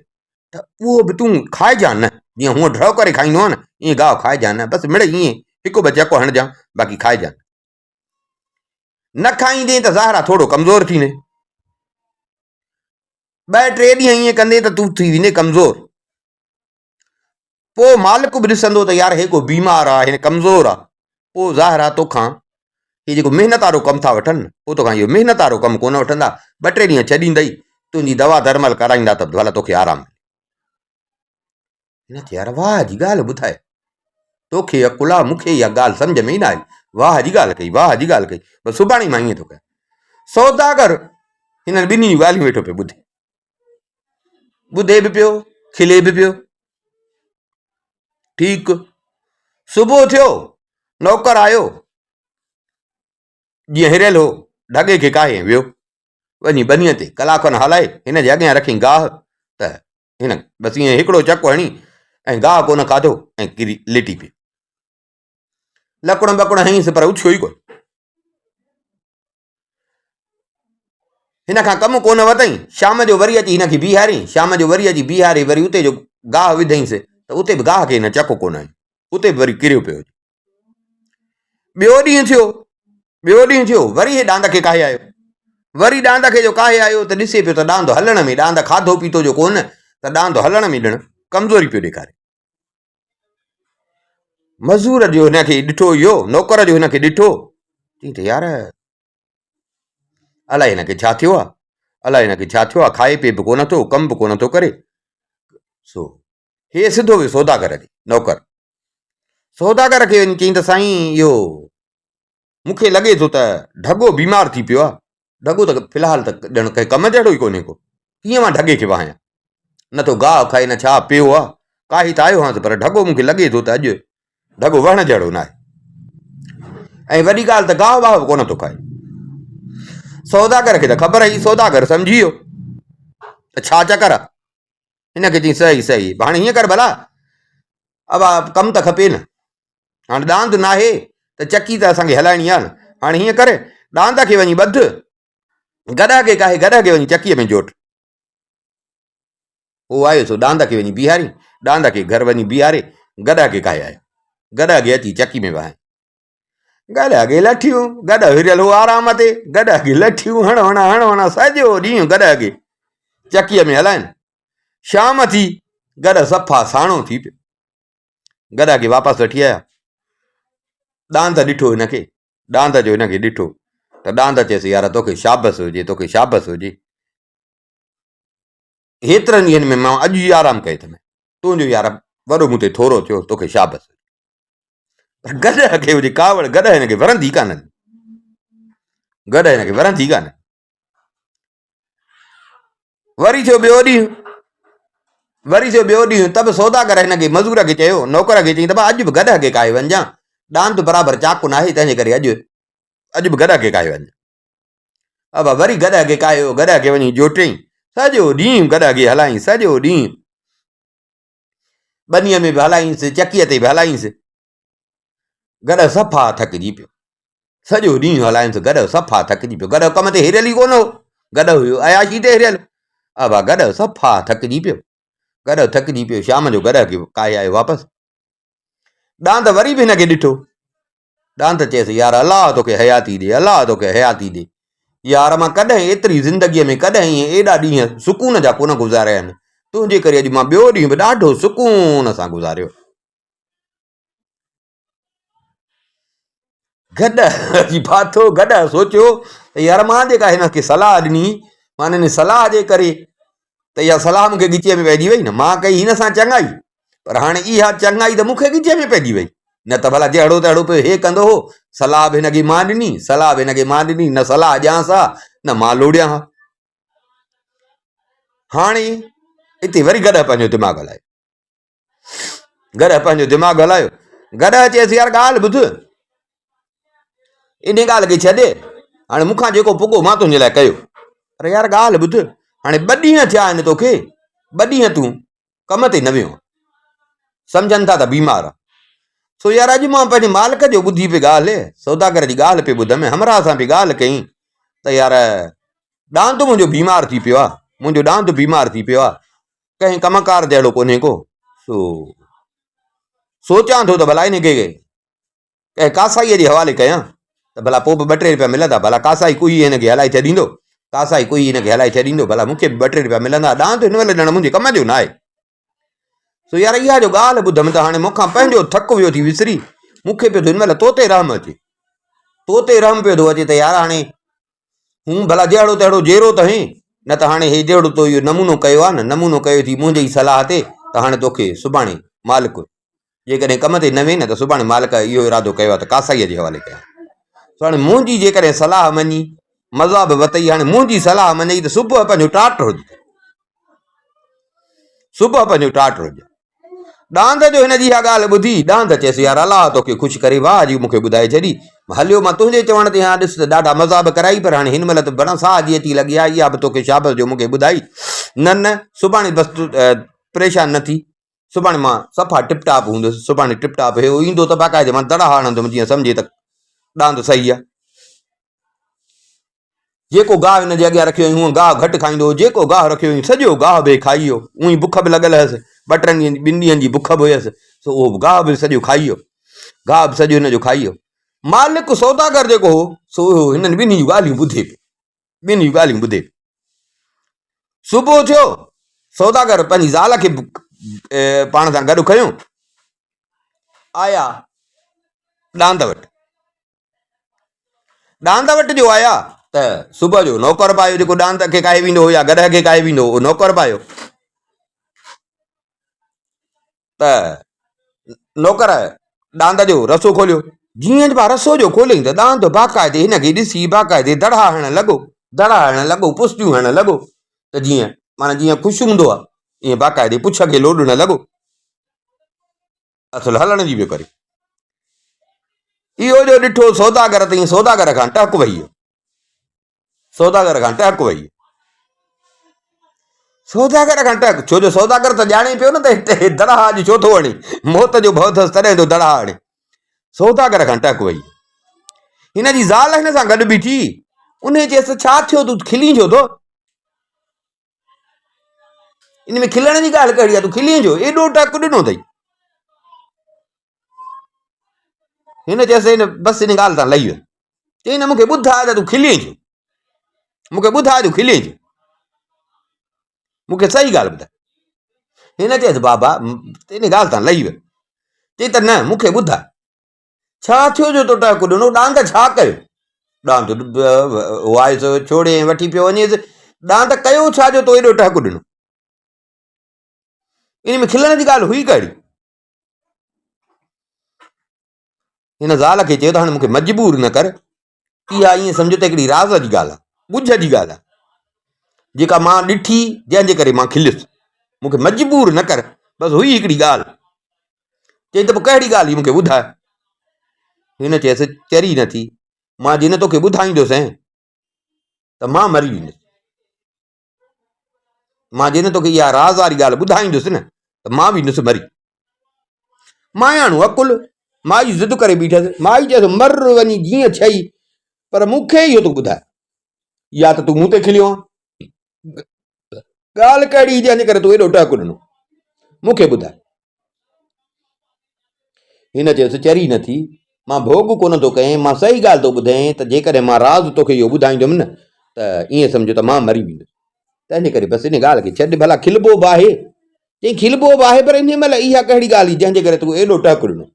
ته اهو به تون کائجان نه، جيئن هونء ڍؤ ڪري کائيندو آهين نه، ائين گاهه کائجان نه، بس مڙئي ائين هڪ ٻه چڪ هڻجان، باقي کائجان. نه کائيندين ته ظاهر آهي ٿورو ڪمزور ٿيندين. ٻه ٽي ڏينهن ائين ڪندين ته تون ٿي ويندين ڪمزور. پوء مالڪ به ڏسندو ته يار هي ڪو بيمار آ، هي ڪمزور آ، پوء ظاهر آ توکان هي جيڪو محنت وارو ڪم ٿا وٺن، پوء توکان اهو محنت وارو ڪم ڪونه وٺندا، ٻه ٽي ڏينهن ڇڏيندئي، تنهنجي دوا درمل ڪرائيندا ته ڀلا توکي آرام ملي. هن چيو يار واهه جي ڳالهه ٻڌائي، توکي عقل آ، مون کي اها ڳالهه سمجهه ۾ ئي نه آئي، واهه جي ڳالهه ڪئي، واهه جي ڳالهه ڪئي، بس سڀاڻي مان ائين ٿو ڪيان. سوداگر هنن ٻنهي جون ڳالهيون ويٺو پيو ٻڌي. ٻڌي به پيو، کلي به پيو. ٺيڪ صبح ٿيو، نوڪر آيو، جيئن هريل هو، ڍڳي کي ڪاهي ويو. وڃي ٻنيء تي ڪلاڪ کن هلائي هن جي اڳيان رکيائين گاهه ته هن بس ائين هڪڙو چڪ هڻي ۽ گاهه ڪونه کاڌو ۽ ڪري ليٽي پيو. لڪڻ ٻڪڻ هنئينس پر اٿيو ئي ڪونه. هن کان ڪم ڪونه ورتائين. شام جو وري اچي هن کي بيهاريائين. شام جو وري اچي بيهاري وري اتي جو گاهه وڌائينس ته اتي به گاهه کي هن چڪ ڪونه هنيو. اتي به وري ڪريو پيو هجي. ٻيو ڏينهن ٿيو، ٻيو ڏينهن ٿيو، وري هي ڏاند کي ڪاهي آيو. وري ڏاند کي جو ڪاهي آيو ته ڏسي پيو ته ڏاند هلڻ ۾ ڏاند کاڌو پيتو جو ڪونه ته ڏاند هلڻ ۾ ڄڻ ڪمزوري پيو ڏيکاري. مزور جو هن کي ڏٺو اهو نوڪر جو هن کي ڏٺو چيائين ته يار الائي هن کي ڇا ٿيو آهي الائي هن کي ڇا ٿيو آهي کائي پي به ڪونه ٿو ڪم به ڪونه ٿو ڪري سو هي سڌو ويو سوداگر ڏي نوڪر سوداگر کي وڃي چيائين ته سائين اهو مون کي لڳي ٿو ته ڍڳو بيمار ٿي پيو آهي. ڍڳو ته في الحال ته ڄڻ ڪنهن ڪم جهڙو ئي ڪونهي ڪو. ڪيئن مان ڍڳي کي وهايان؟ نه ٿو گاهه کائي نه ڇا پيو آهي. ڪاهي ته آيو هانس پر ڍڳو مون کي لڳي ٿو ته اڄ ڍڳو وهڻ جهڙو ناهي. ۽ وڏي ڳالهه ته گاهه واهه به ڪونه ٿو کائي. سوداگر کي ته خبر هئي، سوداگر سمجهي ويو ته ڇا چڪر آهي. هن کي چيائين صحيح صحيح هاڻي هيئن ڪر ڀلا ابا ڪم ته کپي نه هاڻي ڏاند ناهي ته چڪي ته اسان کي هلائڻي آهي نه هاڻي هيئن ڪر ڏاند کي وڃي ٻڌ گڏهه کي ڪاهي گڏهه کي وڃي چڪيء ۾ جوٽ هو آيو سو ڏاند کي وڃي بيهاري ڏاند کي گهر وڃي بيهاري گڏهه کي ڪاهي آيو گڏهه کي اچي چڪي ۾ وهائي گڏهه کي لٺيون گڏهه هريل هو آرام تي گڏهه کي لٺيون هڻ هڻ هڻ هڻ سڄو ڏينهن گڏهه کي چڪيء ۾ هلائن شام ٿي گڏهه صفا ساڻو ٿي پيو گڏهه کي واپس وٺي آيا ڏاند ڏٺو هن کي ڏاند جو هن کي ڏٺو ته ڏاند چيس يار توکي شابس هجي توکي شابس هجي هيترن ڏينهن ۾ مان اڄ ئي آرام ڪئي اٿم تنهنجو يار وڏو مون تي ٿورو ٿيو توکي شابس پر گڏهه کي هجي ڪاوڙ گڏهه هن کي ورندي ڪانه گڏهه هن کي ورندي ڪانه وري ٿيو ٻيو ڏينهن وري ٿيو ٻيو ڏينهن ته به سوداگر هن کي مزور کي چيو نوڪر کي چيائين ته اڄ به گڏهه کي ڪاهي وڃجان ڏاند برابر چاڪ ناهي تنهنجي ڪري اڄ اڄ به گڏهه کي ڪاهي وڃ ابا وري گڏهه کي ڪاهيو گڏهه کي وڃي جوٽيائين. سڄو ڏينهن گڏهه کي هلائين، سڄو ڏينهن. ٻنيء ۾ به هلائينس، چڪيء تي به هلائينس. گڏهه صفا ٿڪجي پيو. سڄو ڏينهن هلائينس، گڏهه صفا ٿڪجي پيو. گڏهه ڪم تي هريل ئي ڪونه هو. گڏهه هيو عياشي تي هريل. ابا گڏهه صفا ٿڪجي پيو. گڏهه ٿڪجي پيو. شام جو گڏهه کي ڪاهي آيو واپس. ڏاند وري به هن کي ڏٺو. ڏاند چيس، يار الله توکي حياتي ڏي، الله توکي حياتي ڏي. يار مان ڪڏهن ايتري زندگيء ۾ ڪڏهن ائين ايڏا ڏينهن سڪون جا ڪونه گذاريا آهن. تنهنجي ڪري اڄ مان ٻيو ڏينهن به ڏاڍو سڪون سان گذاريو. گڏهه اچي ڦاٿو، گڏهه سوچيو ته يار مان جيڪا هن کي صلاح ڏني، مان ان صلاح جي ڪري ته اها صلاح مون کي ڳچيء ۾ پئجي وئي نه، مان ڪئي هن سان چڱائي، پر هاڻي اها چڱائي ته مون کي ڳچيء ۾ پئجي وئي، نه ته ڀلا جهڙو تهڙو پيو هي ڪندو هو، صلاح به هن کي مان ڏني، صلاح به هن کي مان ڏني، نه صلاح ڏيانس ها، نه مان لوڙيان ها. هاڻي اتي وري گڏهه پنهنجو دماغ هلايو. گڏهه پنهنجو دماغ هلايو. گڏهه چيس يار ڳالهه ٻڌ، ان ڳالهه کي ڇڏ، هاڻي مون کان جيڪو پڳو مان تنهنجي لاء ڪيو. پر يار ڳالهه ٻڌ، هاڻي ٻه ڏينهن ٿيا آهن توکي، ٻه ڏينهن تون ڪم تي نه ويو آهين، سمجهن ٿا ته بيمار آهين. سو يار اڄ مان پنهنجي مالڪ جو ٻڌي پئي ڳالهه، سوداگر جي ڳالهه پئي ٻڌم، همراهه سان پئي ڳالهه ڪئي ته يار ڏاند منهنجو بيمار ٿي پيو آهي، منهنجو ڏاند بيمار ٿي پيو آهي، ڪنهن ڪم ڪار جهڙو ڪونهي ڪو، سو سوچان ٿو ته ڀلا ان کي ڪنهن ڪاسائيء جي حوالي ڪيان ته ڀلا پوء به ٻه ٽي رپيا ملندا، ڀلا ڪاسائي ڪوئي هن کي هلائي ڇڏيندو، ڪاسائي ڪوئي هن کي هلائي ڇڏيندو، ڀلا مون کي به ٻه ٽي رپيا ملندا، ڏاند هن مهل ڄڻ منهنجي ڪم جو ناهي. سو يار اها جو ڳالهه ٻڌم ته هاڻي مون کان پنهنجو ٿڪ ويو ٿي وسري، مون کي پيو ٿو هن مهل تو تي رحم اچي، تو تي رحم پيو ٿو اچي ته يار هاڻي هون ڀلا جهڙو تهڙو جيرو ته هين، نه ته هاڻي هي جهڙو تو اهو نمونو ڪيو آهي نه، نمونو ڪيو ٿي منهنجي ئي صلاح تي ته هاڻي توکي سڀاڻي مالڪ جيڪڏهن ڪم تي نه وئين نه ته سڀاڻي مالڪ اهو ارادو ڪيو آهي ته ڪاسائيء جي حوالي ڪيان. سو هاڻي منهنجي جيڪڏهن صلاح مڃي، مزا به وتئي، هاڻي منهنجي صلاح مڃئي ته صبح پنهنجو ٽاٽ هج. صبح پنهنجو ٽاٽ هج. ڏاند جو هن جي اها ڳالهه ٻڌي، ڏاند چيس، يار الله توکي خوش ڪري، واهه جي مون کي ٻڌائي ڇڏي. هليو مان تنهنجي چوڻ تي هان، ڏس ته ڏاڍا مزا به ڪرائي، پر هاڻي هن مهل ته بنا ساهه جي اچي لڳي آهي، اها به توکي شابس جو مون کي ٻڌائي. نه نه، سڀاڻي بس تون پريشان نه ٿي، سڀاڻي مان صفا ٽپ ٽاپ هوندس، سڀاڻي ٽپ ٽاپ هي ايندو ته باقاعدي مان دڙا هڻندم جيئن سمجهي ته ڏاند صحيح آهي. جيڪو گاهه هن جي اڳيان رکيو هئائين، هونء گاهه گهٽ کائيندو هو، جيڪو گاهه رکيو هئائين، سڄو گاهه به کائي ويو. اونئن ئي بک به لڳل هيس، ٻه ٽن ڏينهن جي، ٻن ڏينهن جي بک به هيس، سو اهو گاهه به سڄو کائي ويو. گاهه به سڄو هن جو کائي ويو. مالڪ سوداگر جيڪو هو، سو اهو هنن ٻنهي جون ڳالهيون ٻڌي پيو. ٻنهي جون ڳالهيون ٻڌي پيو. صبح ٿيو، سوداگر پنهنجي زال کي پاڻ سان گڏ کنيو، آيا ڏاند وٽ. ڏاند وٽ جو آيا ته صبح جو نوڪر به آيو جيڪو ڏاند کي ڪاهي ويندو هو يا گڏهه کي ڪاهي ويندو هو اهو نوڪر به آيو ته نوڪر ڏاند جو رسو کوليو جيئن به رسو جو کوليائين ته ڏاند باقاعدي هن کي ڏسي باقاعدي دڙها هڻڻ لڳو دڙها هڻڻ لڳو پستيون هڻڻ لڳو ته جيئن معنيٰ جيئن خوش هوندو آهي ائين باقاعدي پڇ کي لوڏڻ لڳو اصل هلڻ جي پيو ڪري. اهو جو ڏٺو سوداگر تئين سوداگر کان ٽهڪ وهي ويو. سوداگر کان ٽهڪ وهي ويو. سوداگر کان ٽهڪ ڇو جو سوداگر ته ڄاڻي پيو نه ته هتي دڙها اڄ ڇو ٿو هڻي موت جو ڀؤ اٿس تڏهن ٿو دڙها هڻي. سوداگر کان ٽهڪ وهي ويو. هن جي زال هن سان گڏ بيٺي انهي چيس ڇا ٿيو تون کلين ڇو ٿو؟ ان ۾ کلڻ جي ڳالهه ڪهڙي آهي تون کلين جو ايڏو ٽڪ ڏنو اٿئي هن چيس هن بس ان ڳالهه تان لهي ويو چئي نه مونکي ٻڌاء ته تون کلين ڇو مونکي ٻڌاء تون کلين ڇو مونکي صحيح ڳالهه ٻڌاء هن چيس بابا ان ڳالهه تان لهي ويو چئي ته نه مونکي ٻڌاء ڇا ٿيو جو تو ٽهڪ ڏنو؟ ڏاند ڇا ڪيو؟ ڏاند وائس ڇوڙي ۽ وٺي پيو وڃيس. ڏاند ڪيو ڇا جو تو ايڏو ٽهڪ ڏنو؟ ان ۾ کلڻ جي ڳالهه هئي ڪهڙي؟ هن زال کي چيو ته هاڻي مون کي مجبور نه ڪر. اها ائين سمجهه ته هڪڙي راز جي ڳالهه آهي، ڳجهه جي ڳالهه آهي، جيڪا مان ڏٺي، جنهن جي ڪري مان کليس. مون کي مجبور نه ڪر، بس هئي هڪڙي ڳالهه. چيائين ته پوء ڪهڙي ڳالهه هئي مون کي ٻڌاء. هن چيس، چري نه ٿي، مان جي نه توکي ٻڌائيندوسين ته مان مري ويندس. مان جيڏهن توکي اها راز واري ڳالهه ٻڌائيندس نه ته مان ويندس مري. ماياڻو عقل، مائي ضد ڪري بيٺس. مائي چيس، مر وڃي جيئن ٿئي، پر مون کي اهو تون ٻڌاء. يا ته تون مون تي کليو آن. ڳالهه ڪهڙي جنهن جي ڪري تو ايڏو ٽهڪ ڏنو؟ مون کي ٻڌاء. هن چيس، چري نه ٿي، مان ڀوڳ ڪونه ٿو ڪيان، مان صحيح ڳالهه ٿو ٻڌايان ته جيڪڏهن مان راز توکي اهو ٻڌائيندم نه ته ائين سمجهه ته مان مري ويندس. تنهنجي ڪري بس ان ڳالهه کي ڇڏ، ڀلا کلبو به آهي. چيائين، کلبو به آهي پر انهيء مهل اها ڪهڙي ڳالهه هئي جنهن جي ڪري تو ايڏو ٽهڪ ڏنو؟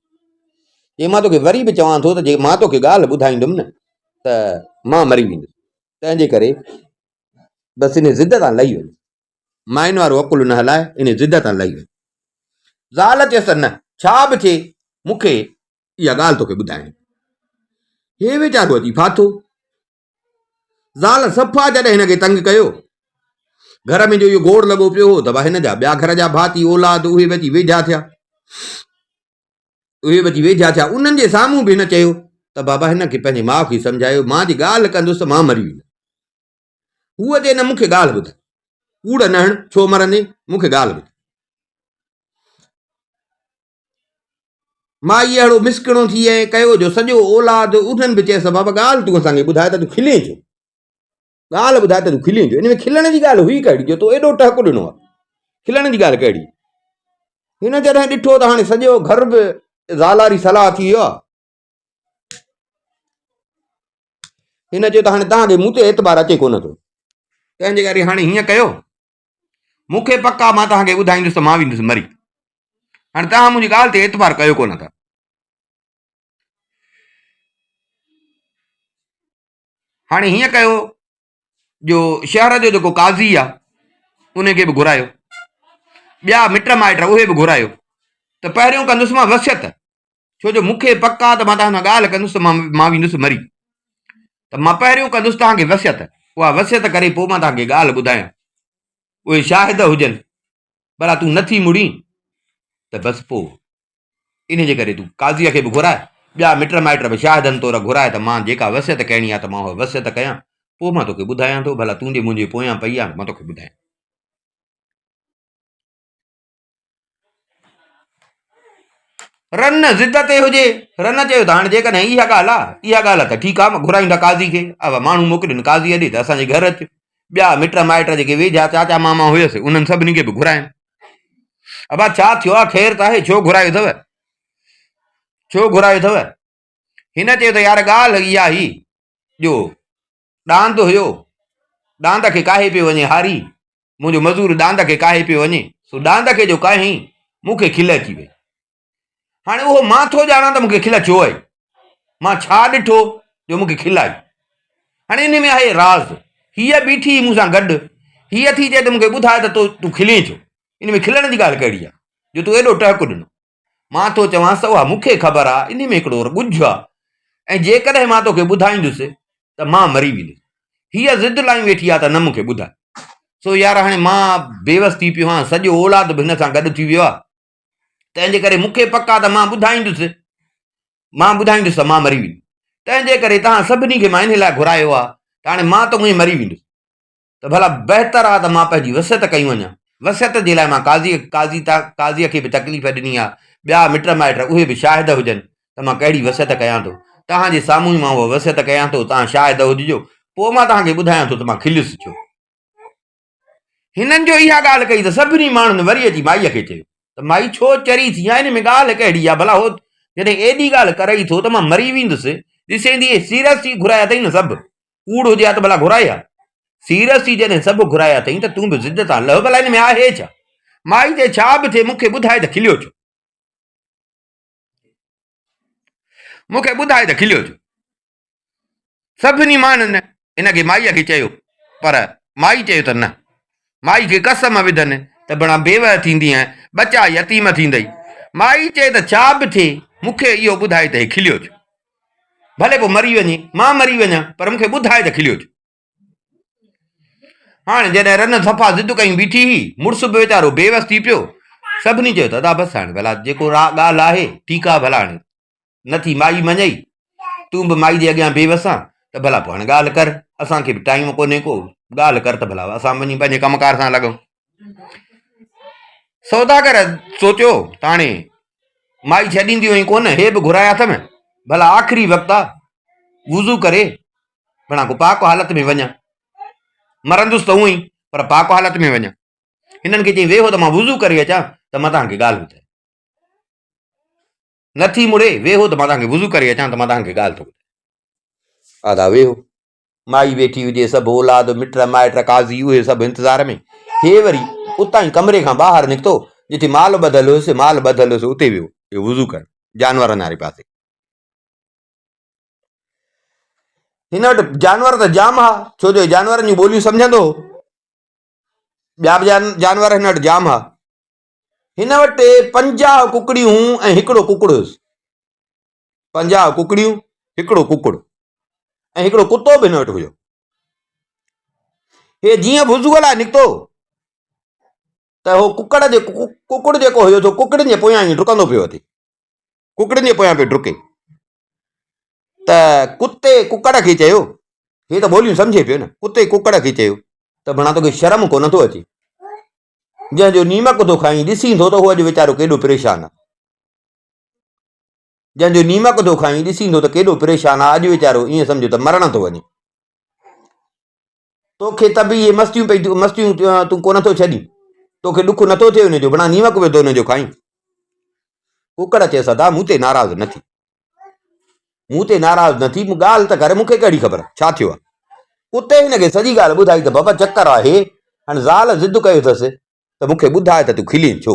چيائين، مان توکي وري به چوان ٿو ته جي مان توکي ڳالهه ٻڌائيندم نه ته مان مري ويندس. تنهنجي ڪري بس انهيء ضد تان لهي وڃ. ماين وارو عقل نه هلاء، انهيء ضد تان لهي وڃ. زال چيس ته نه، ڇا به ٿئي، مون کي اها ڳالهه توکي ٻڌائڻي پوندي. هي ويچارو اچي ڦاٿو. زال صفا جڏهن هن کي تنگ ڪيو، گهر ۾ جو اهو گوڙ لڳو پيو هو ته هن جا ٻيا گهر جا ڀاتي اولاد اهي به اچي ويجها ٿيا. اهي به اچي ويجها ٿيا. انهن جي سامهون به هن چيو ته بابا هن کي پنهنجي ماء کي سمجهايو، مان جي ڳالهه ڪندس ته مان مري ويندس. هوء چئي نه مون کي ڳالهه ٻڌ، ڪوڙ نه هڻ، ڇو مرندين، مون کي ڳالهه ٻڌ. مائي اهڙو مسڪڻو ٿي ائين ڪيو جو سڄو اولاد انهن به چيس بابا ڳالهه تون اسان کي ٻڌاء ته تون کلين ڇو؟ ڳالهه ٻڌاء ته تون کلين ڇو؟ ان ۾ کلڻ جي ڳالهه هئي ڪهڙي جو تو ايڏو ٽهڪ ڏنو آهي؟ کلڻ جي ڳالهه ڪهڙي؟ هن جڏهن ڏٺو ته هاڻي سڄو گهر به زالاري صلاح ٿي ويو آهي. هن چيو ته هاڻي توهان کي مون تي اعتبار اچي ڪونه ٿو، تنهن جي ڪري هاڻي هيئن ڪيو، مون کي پڪ آ مان توهان کي ٻڌائيندس ته مان ويندس مري. هاڻي توهان منهنجي ڳالهه تي اعتبار ڪيو ڪونه ٿا. هاڻي هيئن ڪيو جو شهر جو جيڪو قاضي آ ان کي به گهرايو، ٻيا مٽ مائٽ اهي به گهرايو ته پهريون ڪندس مان وصيت، ڇو جو مون کي پڪ آ ته مان توهان سان ڳالهه ڪندس ته مان ويندس مري ته مان پهريون ڪندس توهان کي وصيت، اها وصيت ڪري پوء مان توهان کي ڳالهه ٻڌايان، اهي شاهد هجن، ڀلا تون نٿي مڙين ته بس پوء ان جي ڪري تون قاضيء کي به گهراء، ٻيا مٽ مائٽ به شاهدن طور گهراء ته مان جيڪا وصيت ڪرڻي آ ته مان اها وصيت ڪيان، پوء مان توکي ٻڌايان ٿو، ڀلا تون جي منهنجي پويان پئي آن ته مان توکي ٻڌايان. رن ضد تي هجي. رن چيو ته هاڻي جيڪڏهن اها ڳالهه آ، اها ڳالهه آ ته ٺيڪ آ، مان گهرايون ٿا قاضي کي. اها ماڻهو موڪلين قاضيء ڏي ته اسان جي گهر اچ. ٻيا مٽ مائٽ جيڪي ويجها چاچا ماما هيس، انهن سڀني کي به گهراين. ابا ڇا ٿيو آ، خير ته آهي، ڇو گهرايو اٿو؟ ڇو گهرايو اٿو؟ هن چيو ته يار ڳالهه اها هئي جو ڏاند هيو، ڏاند کي ڪاهي پيو وڃي هاري، منهنجو مزور ڏاند کي ڪاهي پيو وڃي، سو ڏاند کي جو ڪاهيائين، مون کي کل اچي وئي. هاڻي اهو مان ٿو ڄاڻان ته مون کي کل ڇو آئي؟ مان ڇا ڏٺو جو مون کي کل آئي؟ هاڻي ان ۾ آهي راز. هيء بيٺي هئي مون سان گڏ، هيء ٿي چئي ته مون کي ٻڌاء ته تون کلين ڇو؟ ان ۾ کلڻ جي ڳالهه ڪهڙي آهي جو تو ايڏو ٽهڪ ڏنو؟ مان ٿو چوانس ته اها مون کي خبر آ، انهي ۾ هڪڙو ڳجهه آ ۽ جيڪڏهن مان توکي ٻڌائيندس ته مان مري ويندس. هيء ضد لايون ويٺي آ ته نه مون کي ٻڌاء. سو يار هاڻي مان بيوس ٿي پيو آهيان، سڄو اولاد به هن سان گڏ ٿي ويو آ، تنهن جي ڪري مون کي پڪ آ ته مان ٻڌائيندس، مان ٻڌائيندس ته مان مري ويندس. تنهن جي ڪري توهان سڀني کي مان انهي لاء گهرايو آ ته هاڻي مان ته اونئين مري ويندس. ته ڀلا بهتر آ ته مان پنهنجي وصيت ڪئي وڃان. وصيت جي لاء مان قاضي قاضي قاضيء کي به تڪليف ڏني آ، ٻيا مٽ مائٽ اهي به شاهد هجن ته مان ڪهڙي وصيت ڪيان ٿو. توهان جي سامهون ئي مان اها وصيت ڪيان ٿو، توهان شاهد هججو، پوء مان توهان کي ٻڌايان ٿو ته مان کليس ڇو. هنن جو اها ڳالهه ڪئي ته سڀني ماڻهن وري اچي مائيء کي چيو ته مائي ڇو چري ٿي آهين، ان ۾ ڳالهه ڪهڙي آ، ڀلا هو جڏهن ايڏي ڳالهه ڪرئي ٿو ته مان مري ويندس، ڏسين ٿي اهي سيريس ٿي گهرايا اٿئي نه سڀ. ڪوڙ هجي ها ته ڀلا گهرائي ها. سيريس ٿي جڏهن سڀ گهرايا اٿئي ته تون به ضد تان لهه ڀلا ان ۾ آهي ڇا؟ مائي چئي ڇا به ٿئي مون کي ٻڌاء ته کليو ڇو؟ مون کي ٻڌاء ته کليو ڇو؟ سڀني ماڻهن ان کي مائيء کي چيو پر مائي چيو ته نه. مائي کي قسم وڌن ته بڻا بيوهه ٿيندينء، ٻچا يتيم ٿيندئي. مائي چئي ته ڇا به ٿئي مون کي اهو ٻڌاء ته هي کليو ڇو؟ ڀلي پوء مري وڃي، مان مري وڃان، پر مون کي ٻڌاء ته کليو ڇو؟ هاڻي جڏهن رن صفا ضد ڪيون بيٺي هئي، مڙس به ويچارو بيوس ٿي پيو. سڀني چيو ته ادا بس هاڻي ڀلا جيڪو ڳالهه آهي ٺيڪ آهي ڀلا هاڻي نه ٿي مائي مڃئي، تون به مائي جي اڳيان بيوس آن ته ڀلا پوء هاڻي ڳالهه ڪر، اسان کي به ٽائيم ڪونهي ڪو، ڳالهه ڪر ته ڀلا اسان وڃي پنهنجي ڪم ڪار سان لڳون. سوداگر سوچيو ته هاڻي مائي ڇڏيندي هئي ڪونه، هي به گهرايا اٿم، ڀلا آخري وقت آ، وضو ڪري بڻا ڪو پاڪ حالت ۾ وڃان، مرندس ته هونئن ئي پر پاڪ حالت ۾ وڃان. هنن کي چيائين ويهو ته مان وضو ڪري اچان ته مان توهان کي ڳالهه ٻڌايان. نٿي مڙي، ويهو ته مان توهان کي وضو ڪري اچان ته مان توهان کي ڳالهه ٿو ٻڌايان. آدا ويهو. مائي ويٺي هجي، سڀ اولاد، مٽ مائٽ، قاضي اهي سڀ انتظار ۾. هي وري اتان ئي ڪمري کان ٻاهر نڪتو، جتي مال ٻڌل هيس، مال ٻڌل هيس اتي ويو اهو وضو ڪرڻ، جانورن واري پاسي. هن وٽ جانور ته جام ها، ڇو جو هي جانورن جون ٻوليون سمجهندو هو. ٻيا به جانور هن وٽ جام ها. هن وٽ 50 ڪڪڙيون هيون ۽ هڪڙو ڪڪڙ هيس. 50 ڪڪڙيون، هڪڙو ڪڪڙ ۽ هڪڙو ڪتو به هن وٽ هيو. هي جيئن وضوء لاء نڪتو ته هو ڪڪڙ جي ڪڪڙ جيڪو هيو سو ڪڪڙين جي پويان ائين ڊڪندو پيو اچي، ڪڪڙين جي پويان پيو ڊڪي ته ڪتي ڪڪڙ کي چيو، هي ته ٻوليون سمجهي پيو نه، ڪتي ڪڪڙ کي چيو ته ڀڻا توکي شرم ڪونه ٿو اچي، جنهن جو نيمڪ ٿو کائين ڏسين ٿو ته هو اڄ ويچارو ڪيڏو پريشان آهي. جنهن جو نيمڪ ٿو کائين، ڏسين ٿو ته ڪيڏو پريشان آ، اڄ ويچارو ائين سمجهه ته مرڻ ٿو وڃي. توکي ته به اهي مستيون پئي مستيون تون ڪونه ٿو ڇڏين، توکي ڏک نٿو ٿئي ان جو، بنا نيمڪ به ٿو ان جو کائين. ڪڪڙ چيس، ادا مون تي ناراض نه ٿي، مون تي ناراض نه ٿي، ڳالهه ته ڪر، مون کي ڪهڙي خبر ڇا ٿيو آ. ڪتي هن کي سڄي ڳالهه ٻڌائي ته بابا چڪر آهي، هاڻي زال ضد ڪيو اٿس ته مون کي ٻڌاء ته تون کلين ڇو؟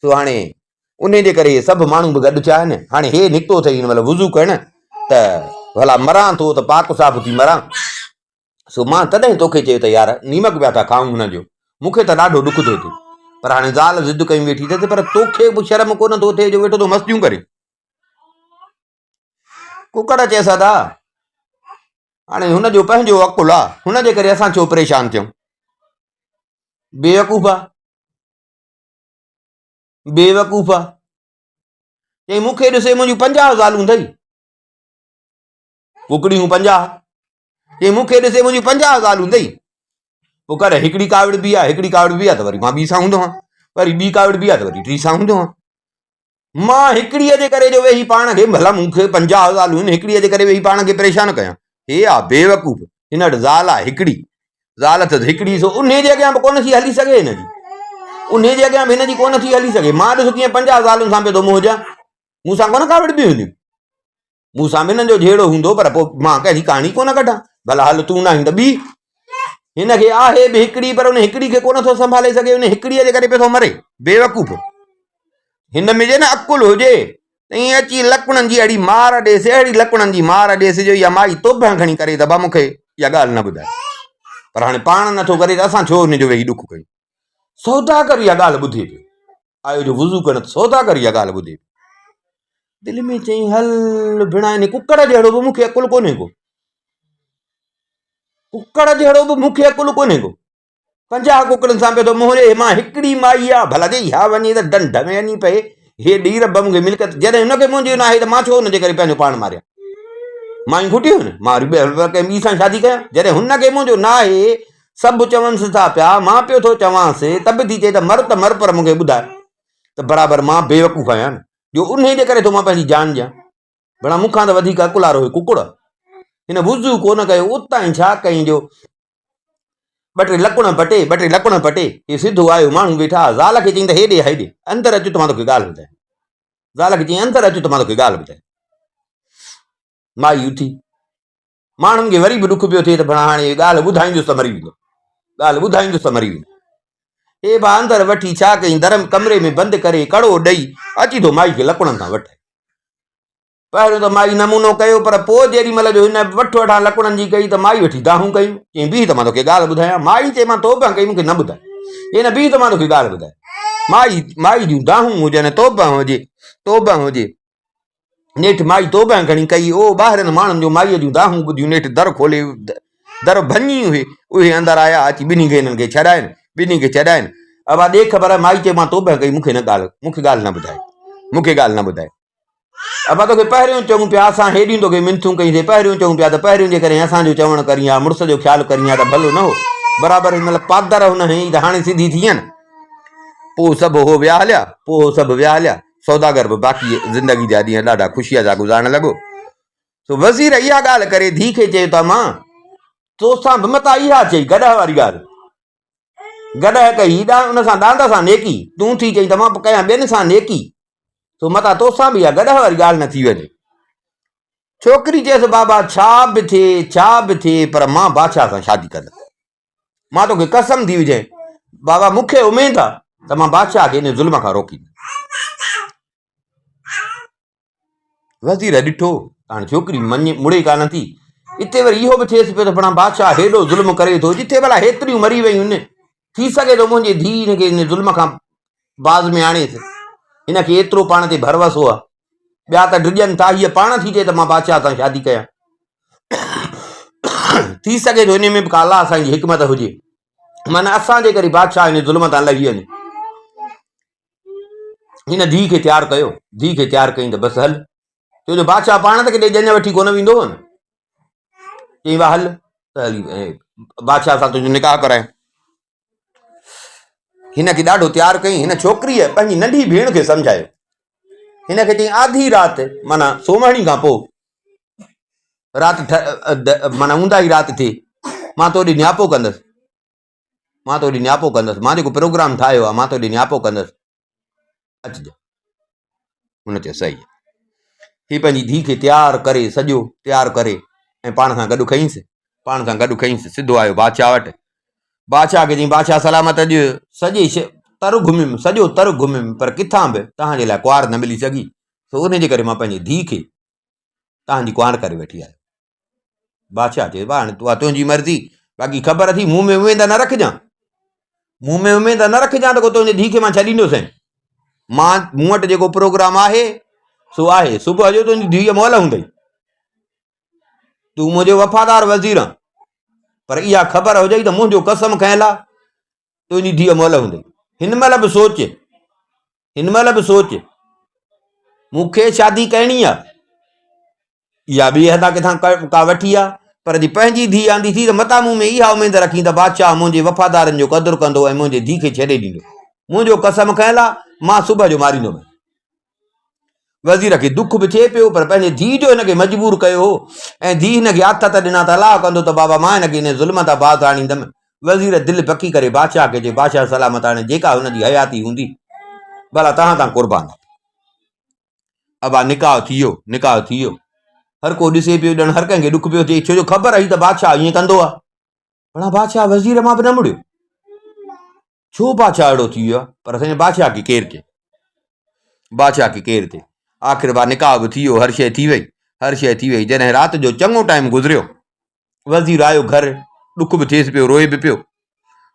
سو هاڻي انهي جي ڪري اهي سڀ ماڻهو به گڏ ٿيا آهن. هاڻي هي نڪتو اٿئي هن مهل وضو ڪرڻ ته ڀلا مران ٿو ته پاڪ صاف ٿي مران. سو مان تڏهن توکي چيو ته يار نيمڪ پيا ٿا کائون هن جو، مون کي ته ڏاڍو ڏک ٿو ٿئي. پر هاڻي زال ضد ڪيون ويٺي اٿس پر توکي به شرم ڪونه ٿو ٿئي جو ويٺو ٿو مستيون ڪرين. ڪڪڙ چيس ادا هاڻي هن جو پنهنجو عقل آ، هن جي ڪري اسان ڇو پريشان ٿيون. بيوقوف آ، بيوقوف آ. چئي مون کي ڏسي منهنجون 50 زالون اٿئي، ڪڪڙيون 50. چئي مون کي ڏسي منهنجون 50 زالون اٿئي. پوء ڪڏهن هڪڙي ڪاوڙبي آ، هڪڙي ڪاوڙبي آ ته وري مان ٻي سان هوندو آهيان، وري ٻي ڪاوڙبي آ ته وري ٽي سان هوندو آهيان. مان هڪڙيء جي ڪري جو ويهي پاڻ کي، ڀلا مون کي 50 زالون آهن، هڪڙيء جي ڪري ويهي پاڻ کي پريشان ڪيان. هي آ بيوقوف، هن وٽ زال آ هڪڙي، زال اٿس هڪڙي، سو انهيء جي اڳيان به ڪونه ٿي هلي سگهي هن جي. انهيء جي اڳيان به هن جي ڪونه ٿي هلي سگهي. مان ڏس ڪيئن 50 زالن سان پيو ٿو منهن هجان. مون سان ڪونه ڪاوڙبيون هونديون. مون سان به هنن جو جهيڙو هوندو پر پوء مان ڪنهن جي ڪهاڻي ڪونه ڪڍان. ڀلا هل تون ناهين ته ٻي. هن کي آهي به هڪڙي پر ان هڪڙي کي ڪونه ٿو سنڀالي سگهي. ان هڪڙيء جي ڪري پيو ٿو مري. بيوقوف. هن ۾ جي نه عقل هجي ته ائين اچي لڪڻن جي اهڙي مار ڏيس، اهڙي لڪڻن جي مار ڏيس جو اها مائي توبهه کڻي ڪري ته ابا مون کي اها ڳالهه نه ٻڌاء. پر هاڻي پاڻ نٿو ڪري ته اسان ڇو ان جو ويهي ڏک ڪيون. سوداگر اها ڳالهه ٻڌي پيو. آيو جو وضو ڪرڻ ته سوداگر اها ڳالهه ٻڌي پيو. دل ۾ چيائين هل ڀيڻا ان ڪڪڙ جهڙو به مون کي عقل ڪونهي ڪو. ڪڪڙ جهڙو به مون کي عقل ڪونهي ڪو. 50 ڪڪڙن سان پيو ٿو منهن ڏي، مان هڪڙي مائي آ، ڀلا جي اها وڃي ته ڍنڍ ۾ وڃي پئي، هي ڏي رب مون کي ملڪيت، جڏهن هن کي منهنجي ناهي ته مان ڇو هن جي ڪري پنهنجو پاڻ ماريان، مايون کٽيون آهن، مان وري ڪنهن ٻي سان شادي ڪيان، جڏهن هن کي منهنجو ناهي، سڀ چونس ٿا پيا، مان پيو ٿو چوانس، ته به ٿي چئي ته مر ته مر پر مون کي ٻڌاء ته برابر مان بيوقوف آهيان نه، جو انهي جي ڪري ٿو مان پنهنجي جان ڏيان. ڀلا مون کان ته وڌيڪ عقل وارو هي ڪڪڙ. هن وضو ڪونه ڪيو، اتان ئي ڇا ڪيائين جو ٻه ٽي لڪڻ پٽي، ٻه ٽي لڪڻ پٽي، هي سڌو آيو، ماڻهو ويٺا ها، زال کي چيائين ته هيڏي هيڏي، اندر اچ ته مان توکي ڳالهه ٻڌايان. زال کي چيائين اندر اچ ته مان توکي ڳالهه ٻڌايان. مائي اٿي. ماڻهن کي وري به ڏک پيو ٿئي ته ڀلا هاڻي ڳالهه ٻڌائيندس ته مري ويندو، ڳالهه ٻڌائيندس ته مري ويندو. هي به اندر وٺي ڇا ڪيائين، در ڪمري ۾ بند ڪري ڪڙو ڏئي اچي ٿو مائي کي لڪڻن سان وٺ. پهريون ته مائي نمونو ڪيو پر پوء جيڏي مهل جو هن وٺ وٺان لڪڻن جي ڪئي ته مائي وٺي دانهون ڪيون. چيائين بيهه ته مان توکي ڳالهه ٻڌايان. مائي چئي مان توبهه ڪئي مون کي نه ٻڌاء. چيائين نه بيهه ته مان توکي ڳالهه ٻڌايان. مائي مائي جون دانهون هجن توبهه هجي توبهه هجي. نيٺ مائي توبهه کڻي ڪئي. او ٻاهرين ماڻهن جو مائيء جون دانهون ٻڌيون نيٺ در کولي در ڀڃي اهي اهي اندر آيا اچي ٻنهي کي هنن کي ڇڏائين ٻنهي کي ڇڏائين. ابا ڏي خبر مائي چئي مان توبهه ڪئي مون کي نه ڳالهه مون کي ڳالهه نه ٻڌائي مون کي ڳالهه نه ٻڌائي. ابا توکي پهريون چئون پيا اسان هيڏيون توکي منٿون ڪيون سي پهريون چئون پيا ته پهريون جيڪڏهن اسان جو چوڻ ڪرين ها مڙس جو خيال ڪرين ها ته ڀلو نه هو. برابر هن مهل پادر هن هنئي ته هاڻي سڌي ٿي نه. پوء سڀ هو ويا هليا، پوء هو سڀ ويا هليا. سوداگر به باقي زندگي جا ڏينهن ڏاڍا خوشيء سان گذارڻ لڳو. سو وزير اها ڳالهه ڪري ڌيء کي چيو ته امان، توسان به متان اها چئي گڏهه واري ڳالهه. گڏهه ڪئي ان سان ڏاند سان نيڪي، تون ٿي چئين ته مان به ڪيان ٻين سان نيڪي، سو متان توسان به اها گڏهه واري ڳالهه نه ٿي وڃي. ڇوڪري چيس بابا ڇا به ٿئي ڇا به ٿئي پر مان بادشاهه سان شادي ڪندس. مان توکي قسم ٿي وجهين بابا مون کي اميد آ ته مان بادشاهه کي ان ظلم کان روڪيندس. وزير ڏٺو ته هاڻي ڇوڪري مڃي مڙي ڪانه ٿي. اتي وري اهو به ٿئيس پيو ته پڻا بادشاهه هيڏو ظلم ڪري ٿو جتي ڀلا هيتريون مري ويون آهن ٿي سگهي ٿو منهنجي ڌيء هن کي ان ظلم کان باز ۾ آڻيس. هن کي ايترو پاڻ تي ڀروسو آهي. ٻيا ته ڊڄن ٿا هيء پاڻ ٿي چئي ته مان بادشاهه سان شادي ڪيان. ٿي سگهي ٿو ان ۾ به ڪا الله سائين جي حڪمت هجي. معنيٰ اسان جي ڪري بادشاهه ان ظلم تان لهي وڃي. هن ڌيء کي تيار ڪيو، ڌيء کي تيار ڪيائين ته بس هل، ڇو جو بادشاهه پاڻ ته ڪڏهن ڄڃ وٺي ڪونه ويندو هو نه. چيائين وا هل ته هلي بادشاهه سان تنهنجو نڪاح ڪرايان. هن کي ڏاڍو تيار ڪيائين. هن ڇوڪريء پنهنجي ننڍي ڀيڻ کي سمجهايو. هن کي چيائين آڌي رات معنيٰ سومهڻي کان پوء رات معنيٰ اونداهي رات ٿئي مان تو ڏي نياپو ڪندس. مان تو ڏي نياپو ڪندس، مان جيڪو پروگرام ٺاهيو آهي، مان تو ڏي نياپو ڪندس، اچجان. هن چيو صحيح آهي. هي پنهنجي ڌيء کي تيار ڪري، سڄو تيار ڪري ۽ پاڻ سان گڏ کنئينس، پاڻ سان گڏ کنئينس، سڌو آيو بادشاهه وٽ. بادشاهه کي چيائين بادشاهه سلامت اڄ سڄي تر گهميم، سڄو تر گهميم، پر ڪٿان به توهان جي لاء ڪنوار نه ملي سگهي، سو ان جي ڪري مان پنهنجي ڌيء کي توهان جي ڪنوار ڪري وٺي آيو. بادشاهه چيس ڀاء هاڻي اها تنهنجي مرضي باقي خبر اٿئي مون ۾ اميد نه رکجان مون ۾ اميد نه رکجان ته ڪو تنهنجي ڌيء کي مان ڇڏيندوسين مان مون وٽ جيڪو پروگرام آهي سو آهي صبح جو تنهنجي ڌيء مئل هوندئي تون منهنجو وفادار وزير آن پر اها خبر هجئي ته منهنجو قسم کنيل آ تنهنجي ڌيء مئل هوندئي هن مهل به سوچ هن مهل به سوچ مون کي شادي ڪرڻي آ يا ٻئي هنڌان ڪٿان ڪا وٺي آ، پر جي پنهنجي ڌيء آندي ٿي ته متان مون ۾ اها اميد رکين ته بادشاهه منهنجي وفادارن جو قدر ڪندو ۽ منهنجي ڌيء کي ڇڏي ڏيندو. منهنجو قسم کنيل آ، مان صبح جو ماريندومانء. وزير کي دک به ٿئي پيو، پر پنهنجي ڌيء جو هن کي مجبور ڪيو هو ۽ ڌيء هن کي آٿت ڏنا ته الله ڪندو ته بابا مان هن کي انهيء ظلم تان باز آڻيندم. وزير دل پڪي ڪري بادشاهه کي چيو، بادشاهه سلامت هاڻي جيڪا هن جي حياتي هوندي، ڀلا توهان تان قربان. ابا نڪاح ٿي ويو، نڪاح ٿي ويو. هر ڪو ڏسي پيو ڄڻ هر ڪنهن کي ڏک پيو ٿئي ڇو جو خبر هئي ته بادشاهه ائين ڪندو آهي. پر بادشاهه وزير مان به نه مڙيو. ڇو بادشاهه اهڙو ٿي ويو آهي؟ پر سائين بادشاهه کي ڪير چئي؟ بادشاهه کي ڪير چئي؟ آخر با نڪاح به ٿي ويو، هر شيء ٿي وئي، هر شيء ٿي وئي. جڏهن رات جو چڱو ٽائيم گذريو، وزير آيو گهر، ڏک به ٿئيس پيو، روئي به پيو.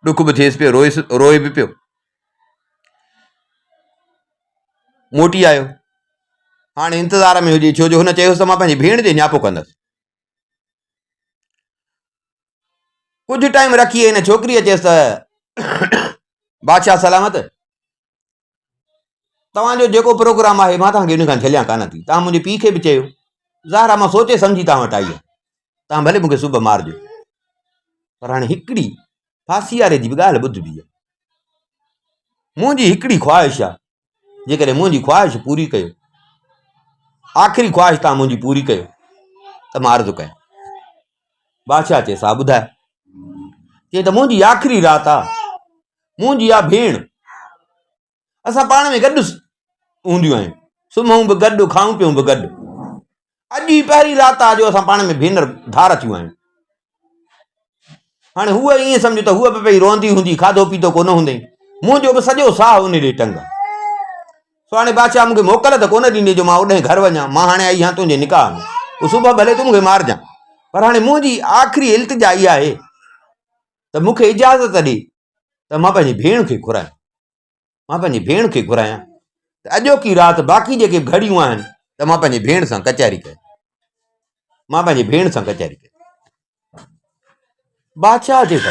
ڏک به ٿئيس پيو، روئيس روئي به پيو. موٽي آيو. هاڻي انتظار ۾ هجي ڇو جو هن چيو هوس ته مان پنهنجي ڀيڻ جي نياپو ڪندس. ڪجهه ٽائيم رکي هن ڇوڪريء چيس ته بادشاهه سلامت توهان جو جيڪو پروگرام آهي مان توهان کي ان کان جهليان ڪانه ٿي. توهان منهنجي پيء کي به چيو. ظاهر آهي مان سوچي سمجهي توهان وٽ آئي آهيان. توهان ڀلي مون کي صبح مارجو. پر هاڻي هڪڙي ڦاسي واري جي به ڳالهه ٻڌبي آهي. منهنجي هڪڙي خواهش آهي جيڪڏهن منهنجي خواهش پوري ڪيو آخري خواهش توهان منهنجي پوري ڪيو ته مان عرض ڪيان. بادشاهه چيس ها ٻڌاء. چي ته منهنجي آخري رات آ. منهنجي آ ڀيڻ. اسان پاڻ ۾ گڏ هونديون آهيون. سمهون به گڏ، کائون پيئون به گڏ. اڄ ئي پهرين رات آ جو اسان پاڻ ۾ ڀينر ڌار ٿيون آهيون. هاڻي هوء ائين سمجهه ته هوء به پئي روئندي هوندي، کاڌو پيتو ڪونه هوندئين. منهنجو به سڄو ساهه ان ڏي ٽنگ آ. سو هاڻي بادشاهه مون کي موڪل ته ڪونه ڏيندي جو مان اوڏانهن گهر وڃان. مان هاڻي آئي آهيان تنهنجي نڪاح ۾. پوء صبح ڀلي تون مون کي مارجان. پر هاڻي منهنجي آخري التجا اها آهي ته مون کي اجازت ڏي ته مان پنهنجي ڀيڻ کي گهرايان. مان پنهنجي ڀيڻ کي گهرايان ته اڄوڪي رات باقي جيڪي گهڙيون آهن ته مان پنهنجي ڀيڻ سان ڪچهري ڪيان. مان پنهنجي ڀيڻ سان ڪچهري ڪيان. بادشاهه چيس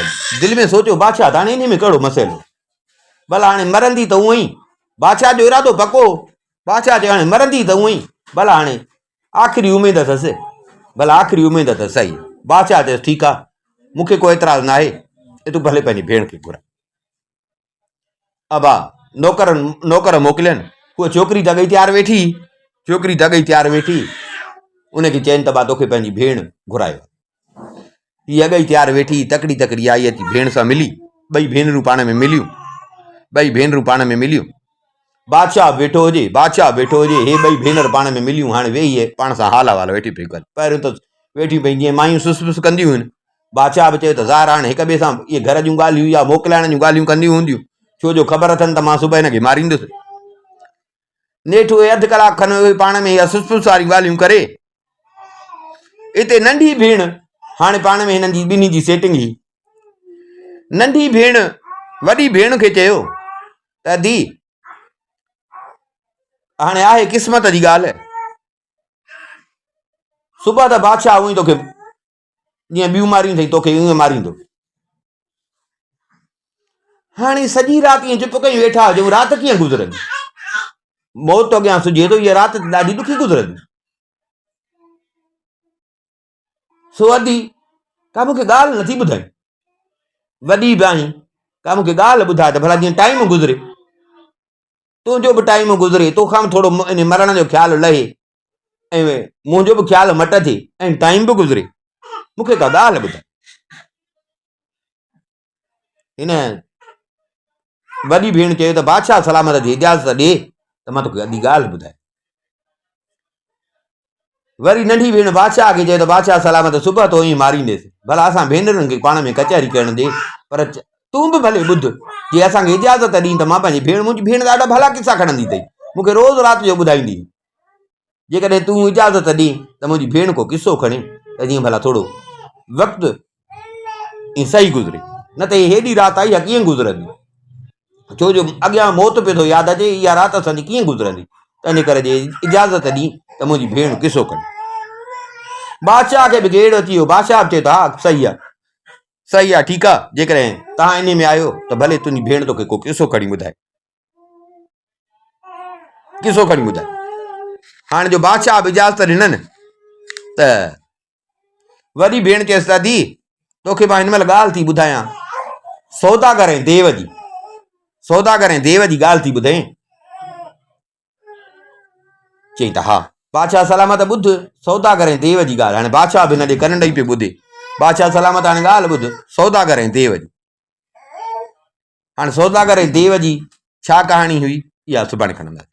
دل ۾ سوچيو بادشاهه ته هاڻي انهي ۾ ڪهڙو مسئلو ڀلا هاڻي مرندي ته اونئن ئي بادشاهه جو ارادو پڪو هو بادشاهه چيو هاڻي مرندي ته اونئن ئي ڀلا هاڻي آخري اميد اٿس ڀلا آخري اميد اٿس صحيح بادشاهه چيس ٺيڪ آ مون کي ڪو اعتراض ناهي. ۽ تون ڀلي پنهنجي ڀيڻ کي گهراء. ابا نوڪر نوڪر موڪلين، هوء ڇوڪري ته اڳئي تيار ويٺي، ڇوڪري ته اڳئي تيار ويٺي، ان کي چين ته با توکي پنهنجي ڀيڻ گهرايو آهي. هيء اڳئي تيار ويٺي، تڪڙي تڪڙي آئي اچي ڀيڻ سان ملي، ٻئي ڀينرون پاڻ ۾ مليون، ٻئي ڀينرون پاڻ ۾ مليون. بادشاهه به ويٺو هجي، بادشاهه به ويٺو هجي، هي ٻئي ڀينر پاڻ ۾ مليون، هاڻي ويهي پاڻ سان حال احوال ويٺيون پيون ڪن. پهريون ته ويٺيون پيون جيئن مايون سس پس ڪنديون هيون. بادشاهه به چيو ته ظاهر هاڻي هڪ ٻئي سان اهي گهر جون ڳالهيون يا موڪلائڻ جون ڳالهيون ڪنديون هونديون، ڇو جو خبر اٿن ته مان صبح هن کي ماريندس. نيٺ اهي اڌ ڪلاڪ کن اهي پاڻ ۾ اها سس پس واريون ڳالهيون ڪري، اتي ننڍي ڀيڻ هاڻي پاڻ ۾ هنن جي ٻنهي جي سيٽنگ هئي. ننڍي ڀيڻ وڏي ڀيڻ کي چيو ته ادي هاڻي آهي قسمت جي ڳالهه صبح ته بادشاهه اونئي توکي جيئن ٻيون ماريون اٿئي توکي اونئي ماريندو هاڻي سڄي رات ائين چپ ڪيون ويٺا هجون رات ڪيئن گذرندي موت اڳيان سجهي ٿو اها رات ڏاڍي ڏکي گذرندي سو ادي ڪا مونکي ڳالهه نٿي ٻڌائي وڏي به آهين ڪا مونکي ڳالهه ٻڌاء ته ڀلا جيئن ٽائيم گذري تنهنجو به ٽائيم گذري توکان به ٿورو ان مرڻ جو خيال لهي ۽ منهنجو به خيال مٽ ٿئي ۽ ٽائيم به گذري مونکي ڪا ڳالهه ٻڌاء هن وڏي ڀيڻ چيو ته بادشاهه سلامت جي اجازت ڏي ته مان توکي ادي ڳالهه ٻڌايان. وري ننڍي ڀيڻ بادشاهه کي چيو ته بادشاهه سلامت صبح تو ائين مارينديس، ڀلا اسان ڀينرن کي پاڻ ۾ ڪچهري ڪرڻ ڏي، پر تون به ڀلي ٻڌ، جي اسان کي اجازت ڏين ته مان پنهنجي ڀيڻ، منهنجي ڀيڻ ڏاڍا ڀلا قصا کڻندي اٿئي، مون کي روز رات جو ٻڌائيندي هئي. جيڪڏهن تون اجازت ڏين ته منهنجي ڀيڻ ڪو قصو کڻي ته جيئن ڀلا ٿورو وقت ائين صحيح گذري نه ته هي هيڏي رات آئي اها ڪيئن گذرندي ڇو جو اڳيان موت پيو ٿو ياد اچي اها رات اسان جي ڪيئن گذرندي تنهن ڪري جي اجازت ڏين ته منهنجي ڀيڻ قصو کڻي بادشاهه کي به گيڙ اچي ويو بادشاهه به چيو ته ها صحيح آهي صحيح آهي ٺيڪ آهي جيڪڏهن توهان انهي ۾ آهيو ته ڀلي تنهنجي ڀيڻ توکي ڪو قصو کڻي ٻڌائي قصو کڻي ٻڌاء. هاڻ جو بادشاهه به اجازت ڏنن ته وڏي ڀيڻ چيس ته ادي توکي مان هن مهل ڳالهه ٿي ٻڌايان سوداگر ۽ ديو جي سوداگر ۽ ديو جي ڳالهه ٿي ٻڌائين چئي ته ها بادشاهه سلامت ٻڌ سوداگر ۽ ديو جي ڳالهه هاڻي بادشاهه به هن ڏي ڪن ڏئي پيو ٻڌي بادشاهه سلامت هاڻي ڳالهه ٻڌ سوداگر ۽ ديو جي هاڻي سوداگر ۽ ديو جي ڇا ڪهاڻي هئي اها سڀاڻي کڻنداسين.